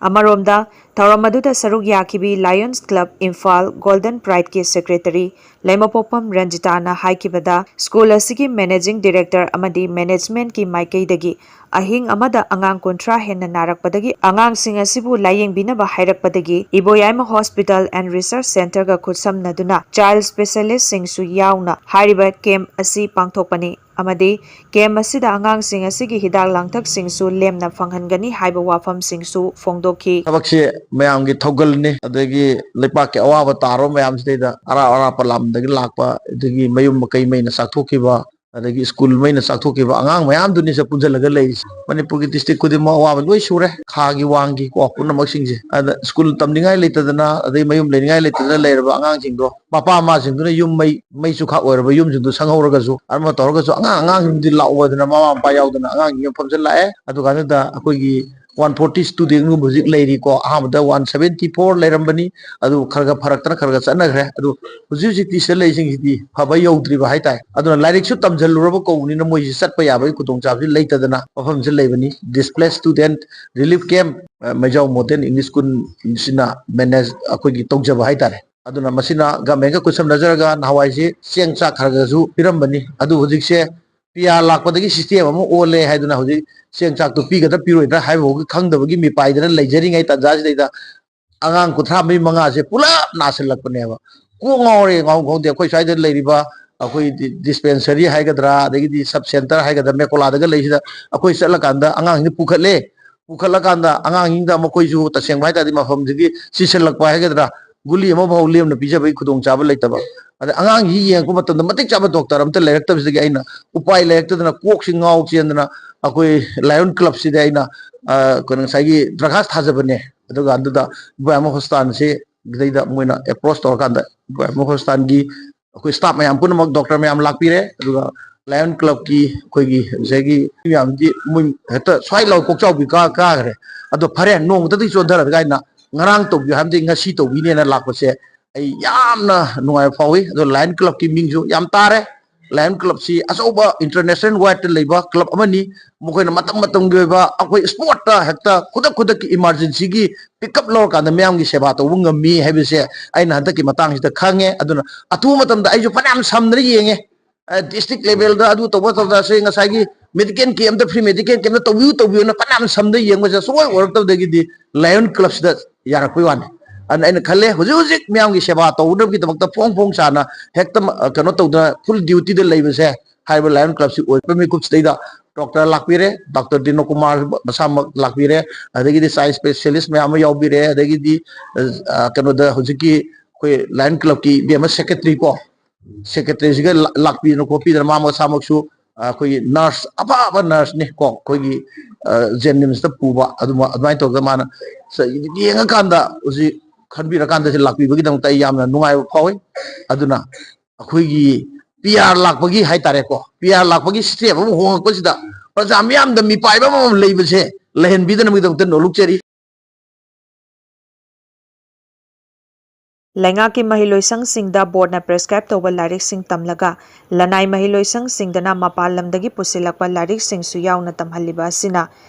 ꯑꯃꯔꯣꯝꯗ, ꯊꯧꯔꯝ ꯑꯗꯨꯗ ꯁꯔꯨꯛ ꯌꯥꯈꯤꯕꯤ Lions Club Imphal Golden Prideꯀꯤ secretary ꯂꯩꯃꯄꯣꯛꯄꯝ ꯔꯟꯖꯤꯇꯥꯅ ꯍꯥꯏꯈꯤꯕꯗ, school ꯑꯁꯤꯒꯤ managing director ꯑꯃꯗꯤ managementꯀꯤ ꯃꯥꯏꯀꯩꯗꯒꯤ ꯑꯍꯤꯡ ꯑꯃꯗ ꯑꯉꯥꯡ ꯀꯨꯟꯊ꯭ꯔꯥ ꯍꯦꯟꯅ ꯅꯥꯔꯛꯄꯗꯒꯤ ꯑꯉꯥꯡꯁꯤꯡ ꯑꯁꯤꯕꯨ ꯂꯥꯌꯦꯡꯕꯤꯅꯕ ꯍꯥꯏꯔꯛꯄꯗꯒꯤ ꯏꯕꯣꯌꯥꯏꯃ Hospital and Research Centreꯒ ꯈꯨꯠꯁꯝꯅꯗꯨꯅ child specialistꯁꯤꯡꯁꯨ ꯌꯥꯎꯅ ꯍꯥꯏꯔꯤꯕ camp ꯑꯁꯤ ꯄꯥꯡꯊꯣꯛꯄꯅꯤ ꯑꯃꯗꯤ camp ꯑꯁꯤꯗ ꯑꯉꯥꯡꯁꯤꯡ ꯑꯁꯤꯒꯤ ꯍꯤꯗꯥꯛ ꯂꯥꯡꯊꯛꯁꯤꯡꯁꯨ ꯂꯦꯝꯅ ꯐꯪꯍꯟꯒꯅꯤ ꯍꯥꯏꯕ ꯋꯥꯐꯝꯁꯤꯡꯁꯨ ꯐꯣꯡꯗꯣꯛꯈꯤ꯫ ꯊꯕꯛꯁꯤ ꯃꯌꯥꯝꯒꯤ ꯊꯧꯒꯜꯅꯤ, ꯑꯗꯒꯤ ꯂꯩꯄꯥꯛꯀꯤ ꯑꯋꯥꯕ ꯇꯥꯔꯕ ꯃꯌꯥꯝꯁꯤꯗꯩꯗ ꯑꯔꯥꯞ ꯑꯔꯥꯞꯄ ꯂꯝꯗꯒꯤ ꯂꯥꯛꯄ, ꯑꯗꯒꯤ ꯃꯌꯨꯝ ꯃꯀꯩ ꯃꯩꯅ ꯆꯥꯛꯊꯣꯛꯈꯤꯕ, ꯑꯗꯒꯤ school ꯃꯩꯅ ꯆꯥꯛꯊꯣꯛꯈꯤꯕ ꯑꯉꯥꯡ ꯃꯌꯥꯝꯗꯨꯅꯤꯁꯦ ꯄꯨꯟꯁꯤꯜꯂꯒ ꯂꯩꯔꯤꯁꯦ꯫ ꯃꯅꯤꯄꯨꯔꯒꯤ district ꯈꯨꯗꯤꯡꯃꯛ ꯑꯋꯥꯕ ꯂꯣꯏ ꯁꯨꯔꯦ, ꯈꯥꯒꯤ ꯋꯥꯡꯒꯤ ꯀꯣ ꯄꯨꯝꯅꯃꯛꯁꯤꯡꯁꯦ꯫ ꯑꯗ school ꯇꯝꯅꯤꯡꯉꯥꯏ ꯂꯩꯇꯗꯅ, ꯑꯗꯩ ꯃꯌꯨꯝ ꯂꯩꯅꯤꯡꯉꯥꯏ ꯂꯩꯇꯗꯅ ꯂꯩꯔꯕ ꯑꯉꯥꯡꯁꯤꯡꯗꯣ, ꯃꯄꯥ ꯃꯃꯥꯁꯤꯡꯗꯨꯅ ꯌꯨꯝ ꯃꯩ, ꯃꯩꯁꯨ ꯈꯥꯛ ꯑꯣꯏꯔꯕ ꯌꯨꯝꯁꯤꯡꯗꯨ ꯁꯪꯍꯧꯔꯒꯁꯨ, ꯑꯃ ꯇꯧꯔꯒꯁꯨ ꯑꯉꯥꯡ, ꯑꯉꯥꯡꯁꯤꯡꯗꯨꯗꯤ ꯂꯥꯛꯑꯣꯗꯅ ꯃꯃꯥ ꯃꯄꯥ ꯌꯥꯎꯗꯅ ꯑꯉꯥꯡꯁꯤꯡ ꯃꯐꯝꯁꯤꯗ ꯂꯥꯛꯑꯦ꯫ ꯑꯗꯨ ꯀꯥꯟꯗꯨꯗ ꯑꯩꯈꯣꯏꯒꯤ one forty studentꯒꯨꯝꯕ ꯍꯧꯖꯤꯛ ꯂꯩꯔꯤꯀꯣ꯫ ꯑꯍꯥꯟꯕꯗ one seventy four ꯂꯩꯔꯝꯕꯅꯤ, ꯑꯗꯨ ꯈꯔ ꯈꯔ ꯐꯔꯛꯇꯅ ꯈꯔ ꯈꯔ ꯆꯠꯅꯈ꯭ꯔꯦ꯫ ꯑꯗꯨ ꯍꯧꯖꯤꯛ ꯍꯧꯖꯤꯛꯇꯤ ꯁꯤꯗ ꯂꯩꯔꯤꯁꯤꯡꯁꯤꯗꯤ ꯐꯕ ꯌꯧꯗ꯭ꯔꯤꯕ ꯍꯥꯏꯇꯥꯔꯦ꯫ ꯑꯗꯨꯅ ꯂꯥꯏꯔꯤꯛꯁꯨ ꯇꯝꯁꯤꯜꯂꯨꯔꯕ ꯀꯧꯕꯅꯤꯅ ꯃꯣꯏꯁꯤ ꯆꯠꯄ ꯌꯥꯕꯒꯤ ꯈꯨꯗꯣꯡꯆꯥꯕꯁꯤ ꯂꯩꯇꯗꯅ ꯃꯐꯝꯁꯤꯗ ꯂꯩꯕꯅꯤ꯫ Displaced student relief camp, ꯑ, ꯃꯩꯖꯥꯎ Model English Schoolꯁꯤꯅ manage ꯑꯩꯈꯣꯏꯒꯤ ꯇꯧꯖꯕ ꯍꯥꯏꯇꯥꯔꯦ꯫ ꯑꯗꯨꯅ ꯃꯁꯤꯅ ꯒꯃꯦꯟꯒ ꯈꯨꯠꯁꯝꯅꯖꯔꯒ ꯅꯍꯥꯟꯋꯥꯏꯁꯤ ꯆꯦꯡ ꯆꯥꯛ ꯈꯔ ꯈꯔꯁꯨ ꯄꯤꯔꯝꯕꯅꯤ, ꯑꯗꯨ ꯍꯧꯖꯤꯛꯁꯦ ꯄꯤ ꯑꯥꯔ ꯂꯥꯛꯄꯗꯒꯤ ꯁꯤꯁꯇꯦꯝ ꯑꯃ ꯑꯣꯜꯂꯦ ꯍꯥꯏꯗꯨꯅ ꯍꯧꯖꯤꯛ ꯆꯦꯡ ꯆꯥꯛꯇꯨ ꯄꯤꯒꯗ꯭ꯔꯥ ꯄꯤꯔꯣꯏꯗ꯭ꯔꯥ ꯍꯥꯏꯕꯐꯥꯎꯒꯤ ꯈꯪꯗꯕꯒꯤ ꯃꯤꯄꯥꯏꯗꯅ ꯂꯩꯖꯔꯤꯉꯩ ꯇꯥꯟꯖꯥꯁꯤꯗꯩꯗ ꯑꯉꯥꯡ ꯀꯨꯟꯊ꯭ꯔꯥ ꯃꯔꯤ ꯃꯉꯥꯁꯦ ꯄꯨꯂꯞ ꯅꯥꯁꯤꯜꯂꯛꯄꯅꯦꯕ꯫ ꯀꯣꯛ ꯉꯥꯎꯔꯦ, ꯉꯥꯎ ꯈꯪꯗꯦ꯫ ꯑꯩꯈꯣꯏ ꯁ꯭ꯋꯥꯏꯗ ꯂꯩꯔꯤꯕ ꯑꯩꯈꯣꯏ ꯗꯤ-, ꯗꯤꯁꯄꯦꯟꯁꯔꯤ ꯍꯥꯏꯒꯗ꯭ꯔꯥ, ꯑꯗꯒꯤꯗꯤ ꯁꯕ ꯁꯦꯟꯇꯔ ꯍꯥꯏꯒꯗ꯭ꯔꯥ, ꯃꯦꯀꯣꯂꯥꯗꯒ ꯂꯩꯁꯤꯗ ꯑꯩꯈꯣꯏ ꯆꯠꯂꯀꯥꯟꯗ ꯑꯉꯥꯡꯁꯤꯡꯗ ꯄꯨꯈꯠꯂꯦ꯫ ꯄꯨꯈꯠꯂꯀꯥꯟꯗ ꯑꯉꯥꯡꯁꯤꯡꯗ ꯃꯈꯣꯏꯁꯨ ꯇꯁꯦꯡꯕ ꯍꯥꯏ ꯇꯥꯔꯗꯤ ꯃꯐꯝꯁꯤꯒꯤ ꯆꯤꯁꯤꯜꯂꯛꯄ ꯍꯥꯏꯒꯗ꯭ꯔꯥ, ꯒꯨꯂꯤ ꯑꯃꯐꯥꯎ ꯂꯦꯝꯅ ꯄꯤꯖꯕꯒꯤ ꯈꯨꯗꯣꯡꯆꯥꯕ ꯂꯩꯇꯕ꯫ ꯑꯗ ꯑꯉꯥꯡꯁꯤ ꯌꯦꯡꯉꯛꯄ ꯃꯇꯝꯗ ꯃꯇꯤꯛ ꯆꯥꯕ ꯗꯣꯛꯇꯔ ꯑꯝꯇ ꯂꯩꯔꯛꯇꯕꯁꯤꯗꯒꯤ ꯑꯩꯅ ꯎꯄꯥꯏ ꯂꯩꯔꯛꯇꯗꯅ ꯀꯣꯛꯁꯤ ꯉꯥꯎ ꯆꯦꯟꯗꯅ ꯑꯩꯈꯣꯏ ꯂꯥꯏꯑꯣꯟ ꯀ꯭ꯂꯕꯁꯤꯗ ꯑꯩꯅ, ꯑ, ꯀꯩꯅꯣ, ꯉꯁꯥꯏꯒꯤ ꯗꯔꯈꯥꯁ ꯊꯥꯖꯕꯅꯦ꯫ ꯑꯗꯨꯒ ꯑꯗꯨꯗ ꯏꯕꯣꯌꯥꯏꯃ ꯍꯣꯁꯄꯤꯇꯥꯜꯁꯦ ꯁꯤꯗꯩꯗ ꯃꯣꯏꯅ ꯑꯦꯄ꯭ꯔꯣꯁ ꯇꯧꯔꯀꯥꯟꯗ ꯏꯕꯣꯌꯥꯏꯃ ꯍꯣꯁꯄꯤꯇꯥꯜꯒꯤ ꯑꯩꯈꯣꯏ ꯁ꯭ꯇꯥꯐ ꯃꯌꯥꯝ ꯄꯨꯝꯅꯃꯛ, ꯗꯣꯛꯇꯔ ꯃꯌꯥꯝ ꯂꯥꯛꯄꯤꯔꯦ꯫ ꯑꯗꯨꯒ ꯂꯥꯏꯑꯣꯟ ꯀ꯭ꯂꯕꯀꯤ ꯑꯩꯈꯣꯏꯒꯤ ꯉꯁꯥꯏꯒꯤ ꯃꯌꯥꯝꯗꯤ ꯃꯣꯏ ꯍꯦꯛꯇ ꯁ꯭ꯋꯥꯏ ꯂꯥꯎ ꯀꯣꯛꯆꯥꯎꯕꯤ ꯀꯥ-, ꯀꯥꯈ꯭ꯔꯦ꯫ ꯑꯗꯣ ꯐꯔꯦ, ꯅꯣꯡꯃꯇꯗꯤ ꯆꯣꯟꯊꯔ ꯀꯥꯏꯅ ꯉꯔꯥꯡ ꯇꯧꯕꯤꯌꯨ ꯍꯥꯏꯕꯗꯤ ꯉꯁꯤ ꯇꯧꯕꯤꯅꯦꯅ ꯂꯥꯛꯄꯁꯦ ꯑꯩ ꯌꯥꯝꯅ ꯅꯨꯡꯉꯥꯏꯕ ꯐꯥꯎꯏ꯫ ꯑꯗꯣ ꯂꯥꯏꯑꯣꯟ ꯀ꯭ꯂꯕꯀꯤ ꯃꯤꯡꯁꯨ ꯌꯥꯝ ꯇꯥꯔꯦ꯫ ꯂꯥꯏꯑꯣꯟ ꯀ꯭ꯂꯕꯁꯤ ꯑꯆꯧꯕ ꯏꯟꯇꯔꯅꯦꯁꯅꯦꯜ ꯋꯥꯏꯗꯇ ꯂꯩꯕ ꯀ꯭ꯂꯕ ꯑꯃꯅꯤ꯫ ꯃꯈꯣꯏꯅ ꯃꯇꯝ ꯃꯇꯝꯒꯤ ꯑꯣꯏꯕ ꯑꯩꯈꯣꯏ ꯁ꯭ꯄꯣꯠꯇ ꯍꯦꯛꯇ ꯈꯨꯗꯛ ꯈꯨꯗꯛꯀꯤ ꯏꯃꯥꯔꯖꯦꯟꯁꯤꯒꯤ ꯄꯤꯛ ꯑꯞ ꯂꯧꯔꯀꯥꯟꯗ ꯃꯤꯌꯥꯝꯒꯤ ꯁꯦꯕꯥ ꯇꯧꯕ ꯉꯝꯃꯤ ꯍꯥꯏꯕꯁꯦ ꯑꯩꯅ ꯍꯟꯗꯛꯀꯤ ꯃꯇꯥꯡꯁꯤꯗ ꯈꯪꯉꯦ꯫ ꯑꯗꯨꯅ ꯑꯊꯨꯕ ꯃꯇꯝꯗ ꯑꯩꯁꯨ ꯐꯅꯌꯥꯝ ꯁꯝꯗꯅ ꯌꯦꯡꯉꯦ꯫ ꯑ, ꯗꯤꯁꯇ꯭ꯔꯤꯛ ꯂꯦꯚꯦꯜꯗ ꯑꯗꯨ ꯇꯧꯕ ꯇꯧꯗ꯭ꯔꯁꯦ, ꯉꯁꯥꯏꯒꯤ ꯃꯦꯗꯤꯀꯦꯜ ꯀꯦꯝꯞꯇ, ꯐ꯭ꯔꯤ ꯃꯦꯗꯤꯀꯦꯜ ꯀꯦꯝꯞꯇ ꯇꯧꯕꯤꯌꯨ ꯇꯧꯕꯤꯌꯨꯅ ꯐꯅꯌꯥꯝ ꯁꯝꯗ ꯌꯦꯡꯕꯁꯦ ꯁꯨꯡꯑꯣꯏ ꯑꯣꯏꯔꯛꯇꯕꯗꯒꯤꯗꯤ ꯂꯥꯏꯑꯣꯟ ꯀ꯭ꯂꯕꯁꯤꯗ ꯌꯥꯔꯛꯄꯩ ꯋꯥꯅꯤ꯫ ꯑꯗꯨꯅ ꯑꯩꯅ ꯈꯜꯂꯦ, ꯍꯧꯖꯤꯛ ꯍꯧꯖꯤꯛ ꯃꯤꯌꯥꯝꯒꯤ ꯁꯦꯕꯥ ꯇꯧꯅꯕꯒꯤꯗꯃꯛꯇ ꯐꯣꯡ ꯐꯣꯡ ꯁꯥꯅ ꯍꯦꯛꯇ, ꯑ, ꯀꯩꯅꯣ ꯇꯧꯗꯅ ꯐꯨꯜ ꯗ꯭ꯌꯨꯇꯤꯗ ꯂꯩꯕꯁꯦ, ꯍꯥꯏꯔꯤꯕ ꯂꯥꯏꯑꯣꯟ ꯀ꯭ꯂꯕꯁꯤ ꯑꯣꯏꯕ ꯃꯤꯀꯨꯞꯁꯤꯗꯩꯗ ꯗꯣꯛꯇꯔ ꯂꯥꯛꯄꯤꯔꯦ, ꯗꯣꯛꯇꯔ ꯗꯤꯅꯣ ꯀꯨꯃꯥꯔ ꯃꯁꯥꯃꯛ ꯂꯥꯛꯄꯤꯔꯦ, ꯑꯗꯒꯤꯗꯤ ꯆꯥꯏꯜ ꯁ꯭ꯄꯦꯁꯤꯌꯦꯂꯤꯁ ꯃꯌꯥꯝ ꯑꯃ ꯌꯥꯎꯕꯤꯔꯦ, ꯑꯗꯒꯤꯗꯤ, ꯑ, ꯀꯩꯅꯣꯗ ꯍꯧꯖꯤꯛꯀꯤ ꯑꯩꯈꯣꯏ ꯂꯥꯏꯑꯣꯟ ꯀ꯭ꯂꯕꯀꯤ ꯏꯕꯦꯝꯃ ꯁꯦꯀ꯭ꯔꯦꯇꯔꯤ ꯀꯣ, ꯁꯦꯀ꯭ꯔꯦꯇꯔꯤꯁꯤꯒ ꯂꯥ-, ꯂꯥꯛꯄꯤꯗꯅ ꯈꯣꯠꯄꯤꯗꯅ ꯃꯥ ꯃꯁꯥꯃꯛꯁꯨ, ꯑ, ꯑꯩꯈꯣꯏꯒꯤ ꯅꯔꯁ, ꯑꯐꯕ ꯅꯔꯁꯅꯤ ꯀꯣ, ꯑꯩꯈꯣꯏꯒꯤ, ꯑ, ꯖꯦꯅꯤꯝꯁꯇ ꯄꯨꯕ ꯑꯗꯨꯃ-, ꯑꯗꯨꯃꯥꯏꯅ ꯇꯧꯗꯅ ꯃꯥꯅ ꯁ-, ꯌꯦꯡꯉꯀꯥꯟꯗ ꯍꯧꯖꯤꯛ ꯈꯟꯕꯤꯔꯀꯥꯟꯗ ꯁꯤ ꯂꯥꯛꯄꯤꯕꯒꯤꯗꯃꯛꯇ ꯑꯩ ꯌꯥꯝꯅ ꯅꯨꯡꯉꯥꯏꯕ ꯐꯥꯎꯏ꯫ ꯑꯗꯨꯅ ꯑꯩꯈꯣꯏꯒꯤ ꯄꯤ ꯑꯥꯔ ꯂꯥꯛꯄꯒꯤ ꯍꯥꯏꯇꯥꯔꯦꯀꯣ, ꯄꯤ ꯑꯥꯔ ꯂꯥꯛꯄꯒꯤ ꯁꯤꯁꯇꯦꯝ ꯑꯃ ꯍꯣꯡꯉꯛꯄꯁꯤꯗ ꯄ꯭ꯔꯖꯥ ꯃꯤꯌꯥꯝꯗ ꯃꯤꯄꯥꯏꯕ ꯑꯃꯃꯝ ꯂꯩꯕꯁꯦ ꯂꯩꯍꯟꯕꯤꯗꯅꯕꯒꯤꯗꯃꯛꯇ ꯅꯣꯂꯨꯛꯆꯔꯤ꯫ ꯂꯩꯉꯥꯛꯀꯤ ꯃꯍꯩꯂꯣꯏꯁꯪꯁꯤꯡꯗ ꯕꯣꯔꯗꯅ ꯄ꯭ꯔꯦꯁꯀ꯭ꯔꯥꯏꯕ ꯇꯧꯕ ꯂꯥꯏꯔꯤꯛꯁꯤꯡ ꯇꯝꯂꯒ ꯂꯅꯥꯏ ꯃꯍꯩꯂꯣꯏꯁꯪꯁꯤꯡꯗꯅ ꯃꯄꯥꯟ ꯂꯝꯗꯒꯤ ꯄꯨꯁꯤꯜꯂꯛꯄ ꯂꯥꯏꯔꯤꯛꯁꯤꯡꯁꯨ ꯌꯥꯎꯅ ꯇꯝꯍꯜꯂꯤꯕ ꯑꯁꯤꯅ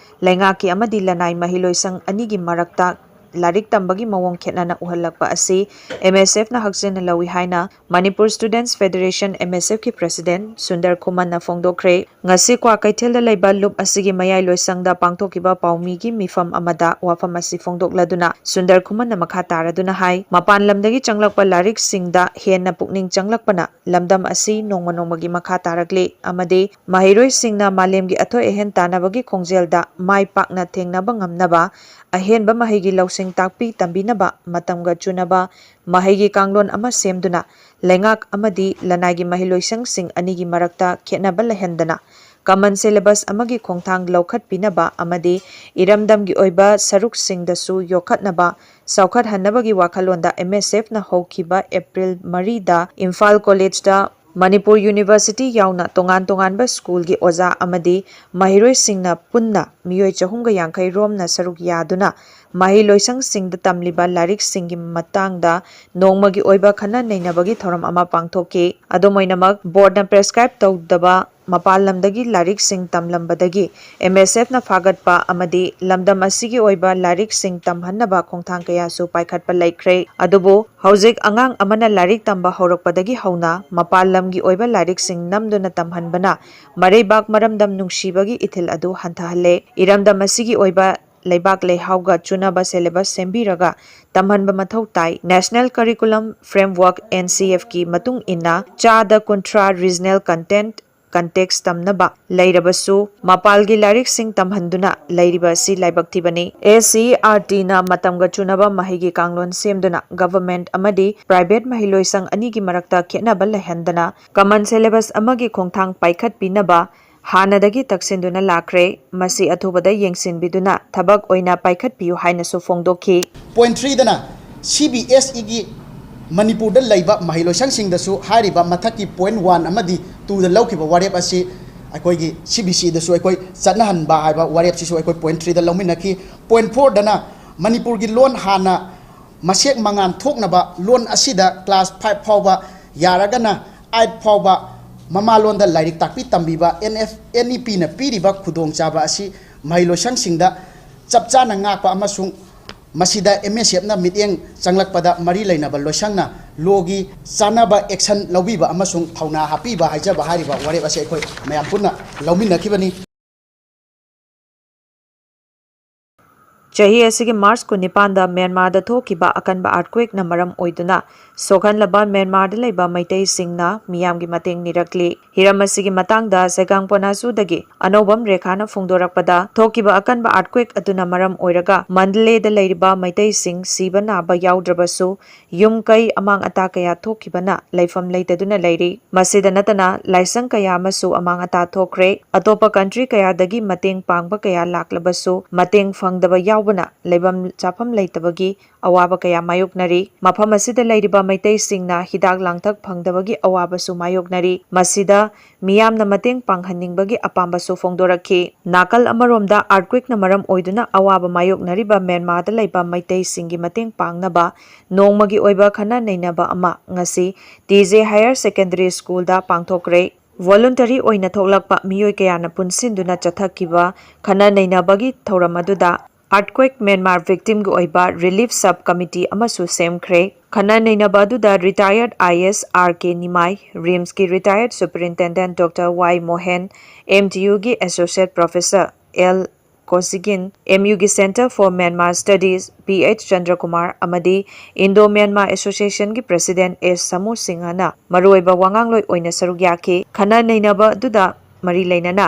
ꯂꯩꯉꯥꯛꯀꯤ ꯑꯃꯗꯤ ꯂꯅꯥꯏ ꯃꯍꯩꯂꯣꯏꯁꯪ ꯑꯅꯤꯒꯤ ꯃꯔꯛꯇ ꯂꯥꯏꯔꯤꯛ ꯇꯝꯕꯒꯤ ꯃꯑꯣꯡ ꯈꯦꯠꯅꯅ ꯎꯍꯜꯂꯛꯄ ꯑꯁꯤ MSFꯅ ꯍꯛꯆꯤꯟꯅ ꯂꯧꯏ ꯍꯥꯏꯅ Manipur Students Federation, MSFꯀꯤ president Sundar ꯈꯨꯃꯟꯅ ꯐꯣꯡꯗꯣꯛꯈ꯭ꯔꯦ꯫ ꯉꯁꯤ ꯀ꯭ꯋꯥꯀꯩꯊꯦꯜꯗ ꯂꯩꯕ ꯂꯨꯞ ꯑꯁꯤꯒꯤ ꯃꯌꯥꯏ ꯂꯣꯏꯁꯪꯗ ꯄꯥꯡꯊꯣꯛꯈꯤꯕ ꯄꯥꯎꯃꯤꯒꯤ ꯃꯤꯐꯝ ꯑꯃꯗ ꯋꯥꯐꯝ ꯑꯁꯤ ꯐꯣꯡꯗꯣꯛꯂꯗꯨꯅ ꯁꯨꯟꯗꯔ ꯈꯨꯃꯟꯅ ꯃꯈꯥ ꯇꯥꯔꯗꯨꯅ ꯍꯥꯏ, ꯃꯄꯥꯟ ꯂꯝꯗꯒꯤ ꯆꯪꯂꯛꯄ ꯂꯥꯏꯔꯤꯛꯁꯤꯡꯗ ꯍꯦꯟꯅ ꯄꯨꯛꯅꯤꯡ ꯆꯪꯂꯛꯄꯅ ꯂꯝꯗꯝ ꯑꯁꯤ ꯅꯣꯡꯃ ꯅꯣꯡꯃꯒꯤ ꯃꯈꯥ ꯇꯥꯔꯛꯂꯤ ꯑꯃꯗꯤ ꯃꯍꯩꯔꯣꯏꯁꯤꯡꯅ ꯃꯥꯂꯦꯝꯒꯤ ꯑꯊꯣꯏ ꯑꯍꯦꯟ ꯇꯥꯟꯅꯕꯒꯤ ꯈꯣꯡꯖꯦꯜꯗ ꯃꯥꯏ ꯄꯥꯛꯅ ꯊꯦꯡꯅꯕ ꯉꯝꯅꯕ ꯑꯍꯦꯟꯕ ꯃꯍꯩꯒꯤ ꯂꯧꯁꯤꯡ ꯇꯥꯛꯄꯤ ꯇꯝꯕꯤꯅꯕ ꯃꯇꯝꯒ ꯆꯨꯅꯕ ꯃꯍꯩꯒꯤ ꯀꯥꯡꯂꯣꯟ ꯑꯃ ꯁꯦꯝꯗꯨꯅ ꯂꯩꯉꯥꯛ ꯑꯃꯗꯤ ꯂꯅꯥꯏꯒꯤ ꯃꯍꯩꯂꯣꯏꯁꯪꯁꯤꯡ ꯑꯅꯤꯒꯤ ꯃꯔꯛꯇ ꯈꯦꯠꯅꯕ ꯂꯩꯍꯟꯗꯅ common syllabus ꯑꯃꯒꯤ ꯈꯣꯡꯊꯥꯡ ꯂꯧꯈꯠꯄꯤꯅꯕ ꯑꯃꯗꯤ ꯏꯔꯝꯗꯝꯒꯤ ꯑꯣꯏꯕ ꯁꯔꯨꯛꯁꯤꯡꯗꯁꯨ ꯌꯣꯛꯈꯠꯅꯕ, ꯆꯥꯎꯈꯠꯍꯟꯅꯕꯒꯤ ꯋꯥꯈꯜꯂꯣꯟꯗ MSFꯅ ꯍꯧꯈꯤꯕ ꯑꯦꯄ꯭ꯔꯤꯜ ꯃꯔꯤꯗ ꯏꯝꯐꯥꯜ ꯀꯣꯂꯦꯖꯇ ꯃꯅꯤꯄꯨꯔ ꯌꯨꯅꯤꯚꯔꯁꯤꯇꯤ ꯌꯥꯎꯅ ꯇꯣꯉꯥꯟ ꯇꯣꯉꯥꯟꯕ ꯁ꯭ꯀꯨꯜꯒꯤ ꯑꯣꯖꯥ ꯑꯃꯗꯤ ꯃꯍꯩꯔꯣꯏꯁꯤꯡꯅ ꯄꯨꯟꯅ ꯃꯤꯑꯣꯏ ꯆꯍꯨꯝꯒ ꯌꯥꯡꯈꯩ ꯔꯣꯝꯅ ꯁꯔꯨꯛ ꯌꯥꯗꯨꯅ ꯃꯍꯩꯂꯣꯏꯁꯪꯁꯤꯡꯗ ꯇꯝꯂꯤꯕ ꯂꯥꯏꯔꯤꯛꯁꯤꯡꯒꯤ ꯃꯇꯥꯡꯗ ꯅꯣꯡꯃꯒꯤ ꯑꯣꯏꯕ ꯈꯟꯅ ꯅꯩꯅꯕꯒꯤ ꯊꯧꯔꯝ ꯑꯃ ꯄꯥꯡꯊꯣꯛꯈꯤ꯫ ꯑꯗꯨꯝ ꯑꯣꯏꯅꯃꯛ, ꯕꯣꯔꯗꯅ prescribe ꯇꯧꯗꯕ ꯃꯄꯥꯟ ꯂꯝꯗꯒꯤ ꯂꯥꯏꯔꯤꯛꯁꯤꯡ ꯇꯝꯂꯝꯕꯗꯒꯤ MSFꯅ ꯐꯥꯒꯠꯄ ꯑꯃꯗꯤ ꯂꯝꯗꯝ ꯑꯁꯤꯒꯤ ꯑꯣꯏꯕ ꯂꯥꯏꯔꯤꯛꯁꯤꯡ ꯇꯝꯍꯟꯅꯕ ꯈꯣꯡꯊꯥꯡ ꯀꯌꯥꯁꯨ ꯄꯥꯏꯈꯠꯄ ꯂꯩꯈ꯭ꯔꯦ꯫ ꯑꯗꯨꯕꯨ ꯍꯧꯖꯤꯛ ꯑꯉꯥꯡ ꯑꯃꯅ ꯂꯥꯏꯔꯤꯛ ꯇꯝꯕ ꯍꯧꯔꯛꯄꯗꯒꯤ ꯍꯧꯅ ꯃꯄꯥꯟ ꯂꯝꯒꯤ ꯑꯣꯏꯕ ꯂꯥꯏꯔꯤꯛꯁꯤꯡ ꯅꯝꯗꯨꯅ ꯇꯝꯍꯟꯕꯅ ꯃꯔꯩꯕꯥꯛ ꯃꯔꯝꯗꯝ ꯅꯨꯡꯁꯤꯕꯒꯤ ꯏꯊꯤꯜ ꯑꯗꯨ ꯍꯟꯊꯍꯜꯂꯦ꯫ ꯏꯔꯝꯗꯝ ꯑꯁꯤꯒꯤ ꯑꯣꯏꯕ ꯂꯩꯕꯥꯛ ꯂꯩꯍꯥꯎꯒ ꯆꯨꯅꯕ syllabus ꯁꯦꯝꯕꯤꯔꯒ ꯇꯝꯍꯟꯕ ꯃꯊꯧ ꯇꯥꯏ꯫ National Curriculum Framework, NCFꯀꯤ ꯃꯇꯨꯡ ꯏꯟꯅ ꯆꯥꯗ ꯀꯨꯟꯊ꯭ꯔꯥ regional content context ꯇꯝꯅꯕ ꯂꯩꯔꯕꯁꯨ ꯃꯄꯥꯜꯒꯤ ꯂꯥꯏꯔꯤꯛꯁꯤꯡ ꯇꯝꯍꯟꯗꯨꯅ ꯂꯩꯔꯤꯕ ꯑꯁꯤ ꯂꯥꯏꯕꯛ ꯊꯤꯕꯅꯤ꯫ ACERTꯅ ꯃꯇꯝꯒ ꯆꯨꯅꯕ ꯃꯍꯩꯒꯤ ꯀꯥꯡꯂꯣꯟ ꯁꯦꯝꯗꯨꯅ government ꯑꯃꯗꯤ private ꯃꯍꯩꯂꯣꯏꯁꯪ ꯑꯅꯤꯒꯤ ꯃꯔꯛꯇ ꯈꯦꯠꯅꯕ ꯂꯩꯍꯟꯗꯅ common syllabus ꯑꯃꯒꯤ ꯈꯣꯡꯊꯥꯡ ꯄꯥꯏꯈꯠꯄꯤꯅꯕ ꯍꯥꯟꯅꯗꯒꯤ ꯇꯛꯁꯤꯟꯗꯨꯅ ꯂꯥꯛꯈ꯭ꯔꯦ꯫ ꯃꯁꯤ ꯑꯊꯨꯕꯗ ꯌꯦꯡꯁꯤꯟꯕꯤꯗꯨꯅ ꯊꯕꯛ ꯑꯣꯏꯅ ꯄꯥꯏꯈꯠꯄꯤꯌꯨ ꯍꯥꯏꯅꯁꯨ ꯐꯣꯡꯗꯣꯛꯈꯤ꯫ Point threeꯗꯅ CBSEꯒꯤ ꯃꯅꯤꯄꯨꯔꯗ ꯂꯩꯕ ꯃꯍꯩꯂꯣꯏꯁꯪꯁꯤꯡꯗꯁꯨ ꯍꯥꯏꯔꯤꯕ ꯃꯊꯛꯀꯤ point one ꯑꯃꯗꯤ twoꯗ ꯂꯧꯈꯤꯕ ꯋꯥꯔꯦꯞ ꯑꯁꯤ ꯑꯩꯈꯣꯏꯒꯤ CBCEꯗꯁꯨ ꯑꯩꯈꯣꯏ ꯆꯠꯅꯍꯟꯕ ꯍꯥꯏꯕ ꯋꯥꯔꯦꯞꯁꯤꯁꯨ ꯑꯩꯈꯣꯏ point threeꯗ ꯂꯧꯃꯤꯟꯅꯈꯤ꯫ Point fourꯗꯅ ꯃꯅꯤꯄꯨꯔꯒꯤ ꯂꯣꯟ ꯍꯥꯟꯅ ꯃꯁꯦꯛ ꯃꯉꯥꯟ ꯊꯣꯛꯅꯕ ꯂꯣꯟ ꯑꯁꯤꯗ class five ꯐꯥꯎꯕ ꯌꯥꯔꯒꯅ eight ꯐꯥꯎꯕ ꯃꯃꯥꯂꯣꯟꯗ ꯂꯥꯏꯔꯤꯛ ꯇꯥꯛꯄꯤ ꯇꯝꯕꯤꯕ NF, NEPꯅ ꯄꯤꯔꯤꯕ ꯈꯨꯗꯣꯡꯆꯥꯕ ꯑꯁꯤ ꯃꯍꯩꯂꯣꯏꯁꯪꯁꯤꯡꯗ ꯆꯞ ꯆꯥꯅ ꯉꯥꯛꯄ ꯑꯃꯁꯨꯡ ꯃꯁꯤꯗ ꯑꯦꯝ ꯑꯦꯁ ꯑꯦꯐꯅ ꯃꯤꯠꯌꯦꯡ ꯆꯪꯂꯛꯄꯗ ꯃꯔꯤ ꯂꯩꯅꯕ ꯂꯣꯏꯁꯪꯅ ꯂꯣꯒꯤ ꯆꯥꯟꯅꯕ ꯑꯦꯛꯁꯟ ꯂꯧꯕꯤꯕ ꯑꯃꯁꯨꯡ ꯊꯧꯅꯥ ꯍꯥꯞꯄꯤꯕ ꯍꯥꯏꯖꯕ ꯍꯥꯏꯔꯤꯕ ꯋꯥꯔꯦꯞ ꯑꯁꯤ ꯑꯩꯈꯣꯏ ꯃꯌꯥꯝ ꯄꯨꯟꯅ ꯂꯧꯃꯤꯟꯅꯈꯤꯕꯅꯤ꯫ ꯆꯍꯤ ꯑꯁꯤꯒꯤ ꯃꯥꯔꯆ ꯀꯨꯟꯅꯤꯄꯥꯟꯗ ꯃ꯭ꯌꯥꯟꯃꯥꯔꯗ ꯊꯣꯛꯈꯤꯕ ꯑꯀꯟꯕ ꯑꯥꯔꯠꯀ꯭ꯋꯦꯛꯅ ꯃꯔꯝ ꯑꯣꯏꯗꯨꯅ ꯁꯣꯛꯍꯜꯂꯕ ꯃ꯭ꯌꯥꯟꯃꯥꯔꯗ ꯂꯩꯕ ꯃꯩꯇꯩꯁꯤꯡꯅ ꯃꯤꯌꯥꯝꯒꯤ ꯃꯇꯦꯡ ꯅꯤꯔꯛꯂꯤ꯫ ꯍꯤꯔꯝ ꯑꯁꯤꯒꯤ ꯃꯇꯥꯡꯗ ꯁꯦꯒꯥꯡ ꯄꯣꯅꯥꯁꯨꯗꯒꯤ ꯑꯅꯧꯕꯝ ꯔꯦꯈꯥꯅ ꯐꯣꯡꯗꯣꯔꯛꯄꯗ, ꯊꯣꯛꯈꯤꯕ ꯑꯀꯟꯕ ꯑꯥꯔꯠꯀ꯭ꯋꯦꯛ ꯑꯗꯨꯅ ꯃꯔꯝ ꯑꯣꯏꯔꯒ ꯃꯟꯗꯂꯦꯗ ꯂꯩꯔꯤꯕ ꯃꯩꯇꯩꯁꯤꯡ ꯁꯤꯕ ꯅꯥꯕ ꯌꯥꯎꯗ꯭ꯔꯕꯁꯨ, ꯌꯨꯝ ꯀꯩ ꯑꯃꯥꯡ ꯑꯇꯥ ꯀꯌꯥ ꯊꯣꯛꯈꯤꯕꯅ ꯂꯩꯐꯝ ꯂꯩꯇꯗꯨꯅ ꯂꯩꯔꯤ꯫ ꯃꯁꯤꯗ ꯅꯠꯇꯅ ꯂꯥꯏꯁꯪ ꯀꯌꯥ ꯑꯃꯁꯨ ꯑꯃꯥꯡ ꯑꯇꯥ ꯊꯣꯛꯈ꯭ꯔꯦ꯫ ꯑꯇꯣꯞꯄ ꯀꯟꯇ꯭ꯔꯤ ꯀꯌꯥꯗꯒꯤ ꯃꯇꯦꯡ ꯄꯥꯡꯕ ꯀꯌꯥ ꯂꯥꯛꯂꯕꯁꯨ, ꯃꯇꯦꯡ ꯐꯪꯗꯕ ꯌꯥꯎꯕꯅ ꯂꯩꯐꯝ ꯆꯥꯐꯝ ꯂꯩꯇꯕꯒꯤ ꯑꯋꯥꯕ ꯀꯌꯥ ꯃꯥꯌꯣꯛꯅꯔꯤ꯫ ꯃꯐꯝ ꯑꯁꯤꯗ ꯂꯩꯔꯤꯕ ꯃꯩꯇꯩꯁꯤꯡꯅ ꯍꯤꯗꯥꯛ ꯂꯥꯡꯊꯛ ꯐꯪꯗꯕꯒꯤ ꯑꯋꯥꯕꯁꯨ ꯃꯥꯌꯣꯛꯅꯔꯤ꯫ ꯃꯁꯤꯗ ꯃꯤꯌꯥꯝꯅ ꯃꯇꯦꯡ ꯄꯥꯡꯍꯟꯅꯤꯡꯕꯒꯤ ꯑꯄꯥꯝꯕꯁꯨ ꯐꯣꯡꯗꯣꯔꯛꯈꯤ꯫ ꯅꯥꯀꯜ ꯑꯃꯔꯣꯝꯗ, ꯑꯥꯔꯠꯀ꯭ꯋꯦꯛꯅ ꯃꯔꯝ ꯑꯣꯏꯗꯨꯅ ꯑꯋꯥꯕ ꯃꯥꯌꯣꯛꯅꯔꯤꯕ ꯃ꯭ꯌꯥꯟꯃꯥꯔꯗ ꯂꯩꯕ ꯃꯩꯇꯩꯁꯤꯡꯒꯤ ꯃꯇꯦꯡ ꯄꯥꯡꯅꯕ ꯅꯣꯡꯃꯒꯤ ꯑꯣꯏꯕ ꯈꯟꯅ ꯅꯩꯅꯕ ꯑꯃ ꯉꯁꯤ ꯇꯤ ꯖꯦ ꯍꯥꯌꯔ ꯁꯦꯀꯦꯟꯗꯔꯤ ꯁ꯭ꯀꯨꯜꯗ ꯄꯥꯡꯊꯣꯛꯈ꯭ꯔꯦ꯫ ꯚꯣꯂꯨꯟꯇꯔꯤ ꯑꯣꯏꯅ ꯊꯣꯛꯂꯛꯄ ꯃꯤꯑꯣꯏ ꯀꯌꯥꯅ ꯄꯨꯟꯁꯤꯟꯗꯨꯅ ꯆꯠꯊꯈꯤꯕ ꯈꯟꯅ ꯅꯩꯅꯕꯒꯤ ꯊꯧꯔꯝ ꯑꯗꯨꯗ, ꯑꯥꯔꯠꯀ꯭ꯋꯦꯛ ꯃ꯭ꯌꯥꯟꯃꯥꯔ ꯚꯤꯛꯇꯤꯝꯒꯤ ꯑꯣꯏꯕ ꯔꯤꯂꯤꯐ ꯁꯕ ꯀꯃꯤꯇꯤ ꯑꯃꯁꯨ ꯁꯦꯝꯈ꯭ꯔꯦ꯫ ꯈꯟꯅ ꯅꯩꯅꯕ ꯑꯗꯨꯗ ꯔꯤꯇꯥꯌꯔꯗ I A S R K Nimai, ꯔꯤꯝꯁꯀꯤ ꯔꯤꯇꯥꯌꯔꯗ superintendent doctor Y Mohen, M T ꯌꯨꯒꯤ associate professor L Koshigin, M ꯌꯨꯒꯤ centre for Myanmar studies, P H Chandrakumar, ꯑꯃꯗꯤ ꯏꯟꯗꯣ ꯃ꯭ꯌꯥꯟꯃꯥꯔ ꯑꯦꯁꯣꯁꯤꯌꯦꯁꯟꯒꯤ ꯄ꯭ꯔꯁꯤꯗꯦꯟꯠ ꯑꯦꯁ ꯁꯃꯨ ꯁꯤꯡꯍꯅ ꯃꯔꯨꯑꯣꯏꯕ ꯋꯥꯉꯥꯡꯂꯣꯏ ꯑꯣꯏꯅ ꯁꯔꯨꯛ ꯌꯥꯈꯤ꯫ ꯈꯟꯅ ꯅꯩꯅꯕ ꯑꯗꯨꯗ ꯃꯔꯤ ꯂꯩꯅꯅ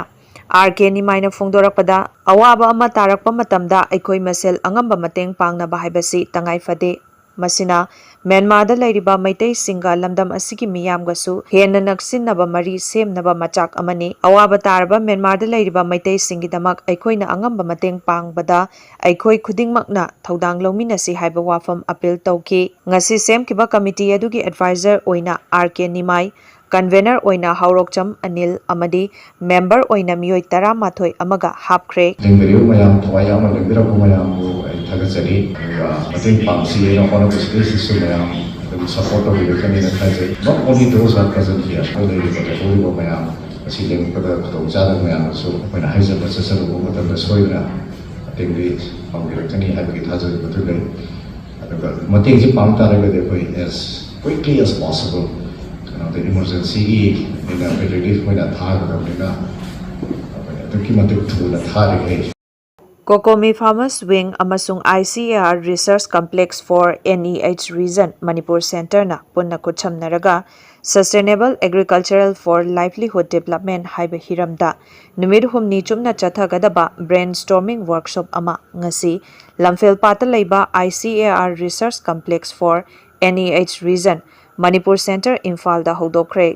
ꯑꯥꯔ ꯀꯦ ꯅꯤꯃꯥꯏꯅ ꯐꯣꯡꯗꯣꯔꯛꯄꯗ, ꯑꯋꯥꯕ ꯑꯃ ꯇꯥꯔꯛꯄ ꯃꯇꯝꯗ ꯑꯩꯈꯣꯏ ꯃꯁꯦꯜ ꯑꯉꯝꯕ ꯃꯇꯦꯡ ꯄꯥꯡꯅꯕ ꯍꯥꯏꯕꯁꯤ ꯇꯉꯥꯏ ꯐꯗꯦ꯫ ꯃꯁꯤꯅ ꯃ꯭ꯌꯥꯟꯃꯥꯔꯗ ꯂꯩꯔꯤꯕ ꯃꯩꯇꯩꯁꯤꯡꯒ ꯂꯝꯗꯝ ꯑꯁꯤꯒꯤ ꯃꯤꯌꯥꯝꯒꯁꯨ ꯍꯦꯟꯅ ꯅꯛꯁꯤꯟꯅꯕ ꯃꯔꯤ ꯁꯦꯝꯅꯕ ꯃꯆꯥꯛ ꯑꯃꯅꯤ꯫ ꯑꯋꯥꯕ ꯇꯥꯔꯕ ꯃ꯭ꯌꯥꯟꯃꯥꯔꯗ ꯂꯩꯔꯤꯕ ꯃꯩꯇꯩꯁꯤꯡꯒꯤꯗꯃꯛ ꯑꯩꯈꯣꯏꯅ ꯑꯉꯝꯕ ꯃꯇꯦꯡ ꯄꯥꯡꯕꯗ ꯑꯩꯈꯣꯏ ꯈꯨꯗꯤꯡꯃꯛꯅ ꯊꯧꯗꯥꯡ ꯂꯧꯃꯤꯟꯅꯁꯤ ꯍꯥꯏꯕ ꯋꯥꯐꯝ ꯑꯄꯤꯜ ꯇꯧꯈꯤ꯫ ꯉꯁꯤ ꯁꯦꯝꯈꯤꯕ ꯀꯃꯤꯇꯤ ꯑꯗꯨꯒꯤ ꯑꯦꯗꯚꯥꯏꯖꯔ ꯑꯣꯏꯅ ꯑꯥꯔ ꯀꯦ ꯅꯤꯃꯥꯏ, ꯀꯟꯚꯦꯅꯔ ꯑꯣꯏꯅ ꯍꯥꯎꯔꯣꯛꯆꯝ ꯑꯅꯤꯜ ꯑꯃꯗꯤ ꯃꯦꯝꯕꯔ ꯑꯣꯏꯅ ꯃꯤꯑꯣꯏ ꯇꯔꯥꯃꯥꯊꯣꯏ ꯑꯃꯒ ꯍꯥꯞꯈ꯭ꯔꯦ꯫ ꯂꯦꯡꯕꯤꯔꯤꯕ ꯃꯌꯥꯝ, ꯊꯋꯥꯏ ꯌꯥꯎꯅ ꯂꯦꯡꯕꯤꯔꯛꯄ ꯃꯌꯥꯝꯕꯨ ꯑꯩ ꯊꯥꯒꯠꯆꯔꯤ꯫ ꯑꯗꯨꯒ ꯃꯇꯦꯡ ꯄꯥꯡꯁꯤ ꯍꯥꯏꯅ ꯍꯣꯠꯅꯕꯁꯤꯗꯩꯁꯤꯁꯨ ꯃꯌꯥꯝ ꯑꯗꯨꯝ ꯁꯄꯣꯔꯠ ꯇꯧꯕꯤꯔꯛꯀꯅꯤꯅ ꯊꯥꯖꯩ꯫ Not only those who are present here, ꯑꯩꯈꯣꯏ ꯂꯩꯔꯤꯕ, ꯂꯩꯍꯧꯔꯤꯕ ꯃꯌꯥꯝ, ꯑꯁꯤ ꯂꯦꯡꯉꯛꯄꯗ ꯈꯨꯗꯣꯡꯆꯥꯗꯕ ꯃꯌꯥꯝꯗꯁꯨ ꯑꯩꯈꯣꯏꯅ ꯍꯥꯏꯖꯕ ꯆꯠꯆꯔꯨꯕ ꯃꯇꯝꯗ ꯁꯣꯏꯗꯅ ꯇꯦꯡꯗꯤ ꯐꯪꯕꯤꯔꯛꯀꯅꯤ ꯍꯥꯏꯕꯒꯤ ꯊꯥꯖꯕ ꯑꯗꯨ ꯂꯩ꯫ ꯑꯗꯨꯒ ꯃꯇꯦꯡꯁꯤ ꯄꯥꯡ ꯇꯥꯔꯒꯗꯤ ꯑꯩꯈꯣꯏ as quickly as possible ꯀꯩꯅꯣꯗ ꯏꯃꯔꯖꯦꯟꯁꯤꯒꯤ ꯑꯩꯅ ꯑꯩꯈꯣꯏ ꯔꯤꯂꯤꯐ ꯑꯣꯏꯅ ꯊꯥꯒꯗꯕꯅꯤꯅ ꯑꯩꯈꯣꯏ ꯑꯗꯨꯛꯀꯤ ꯃꯇꯤꯛ ꯊꯨꯅ ꯊꯥꯔꯤꯈꯩ꯫ COCOMI Farmers Wing ꯑꯃꯁꯨꯡ I C A R Research Complex for N E H Region Manipur Centreꯅ ꯄꯨꯟꯅ ꯈꯨꯠꯁꯝꯅꯔꯒ Sustainable Agricultural for Livelihood Development ꯍꯥꯏꯕ ꯍꯤꯔꯝꯗ ꯅꯨꯃꯤꯠ ꯍꯨꯝꯅꯤ ꯆꯨꯞꯅ ꯆꯠꯊꯒꯗꯕ brainstorming workshop ꯑꯃ ꯉꯁꯤ ꯂꯝꯐꯦꯜꯄꯥꯠꯇ ꯂꯩꯕ I C A R Research Complex for N E H Region Manipur Centre ꯏꯝꯐꯥꯜꯗ ꯍꯧꯗꯣꯛꯈ꯭ꯔꯦ꯫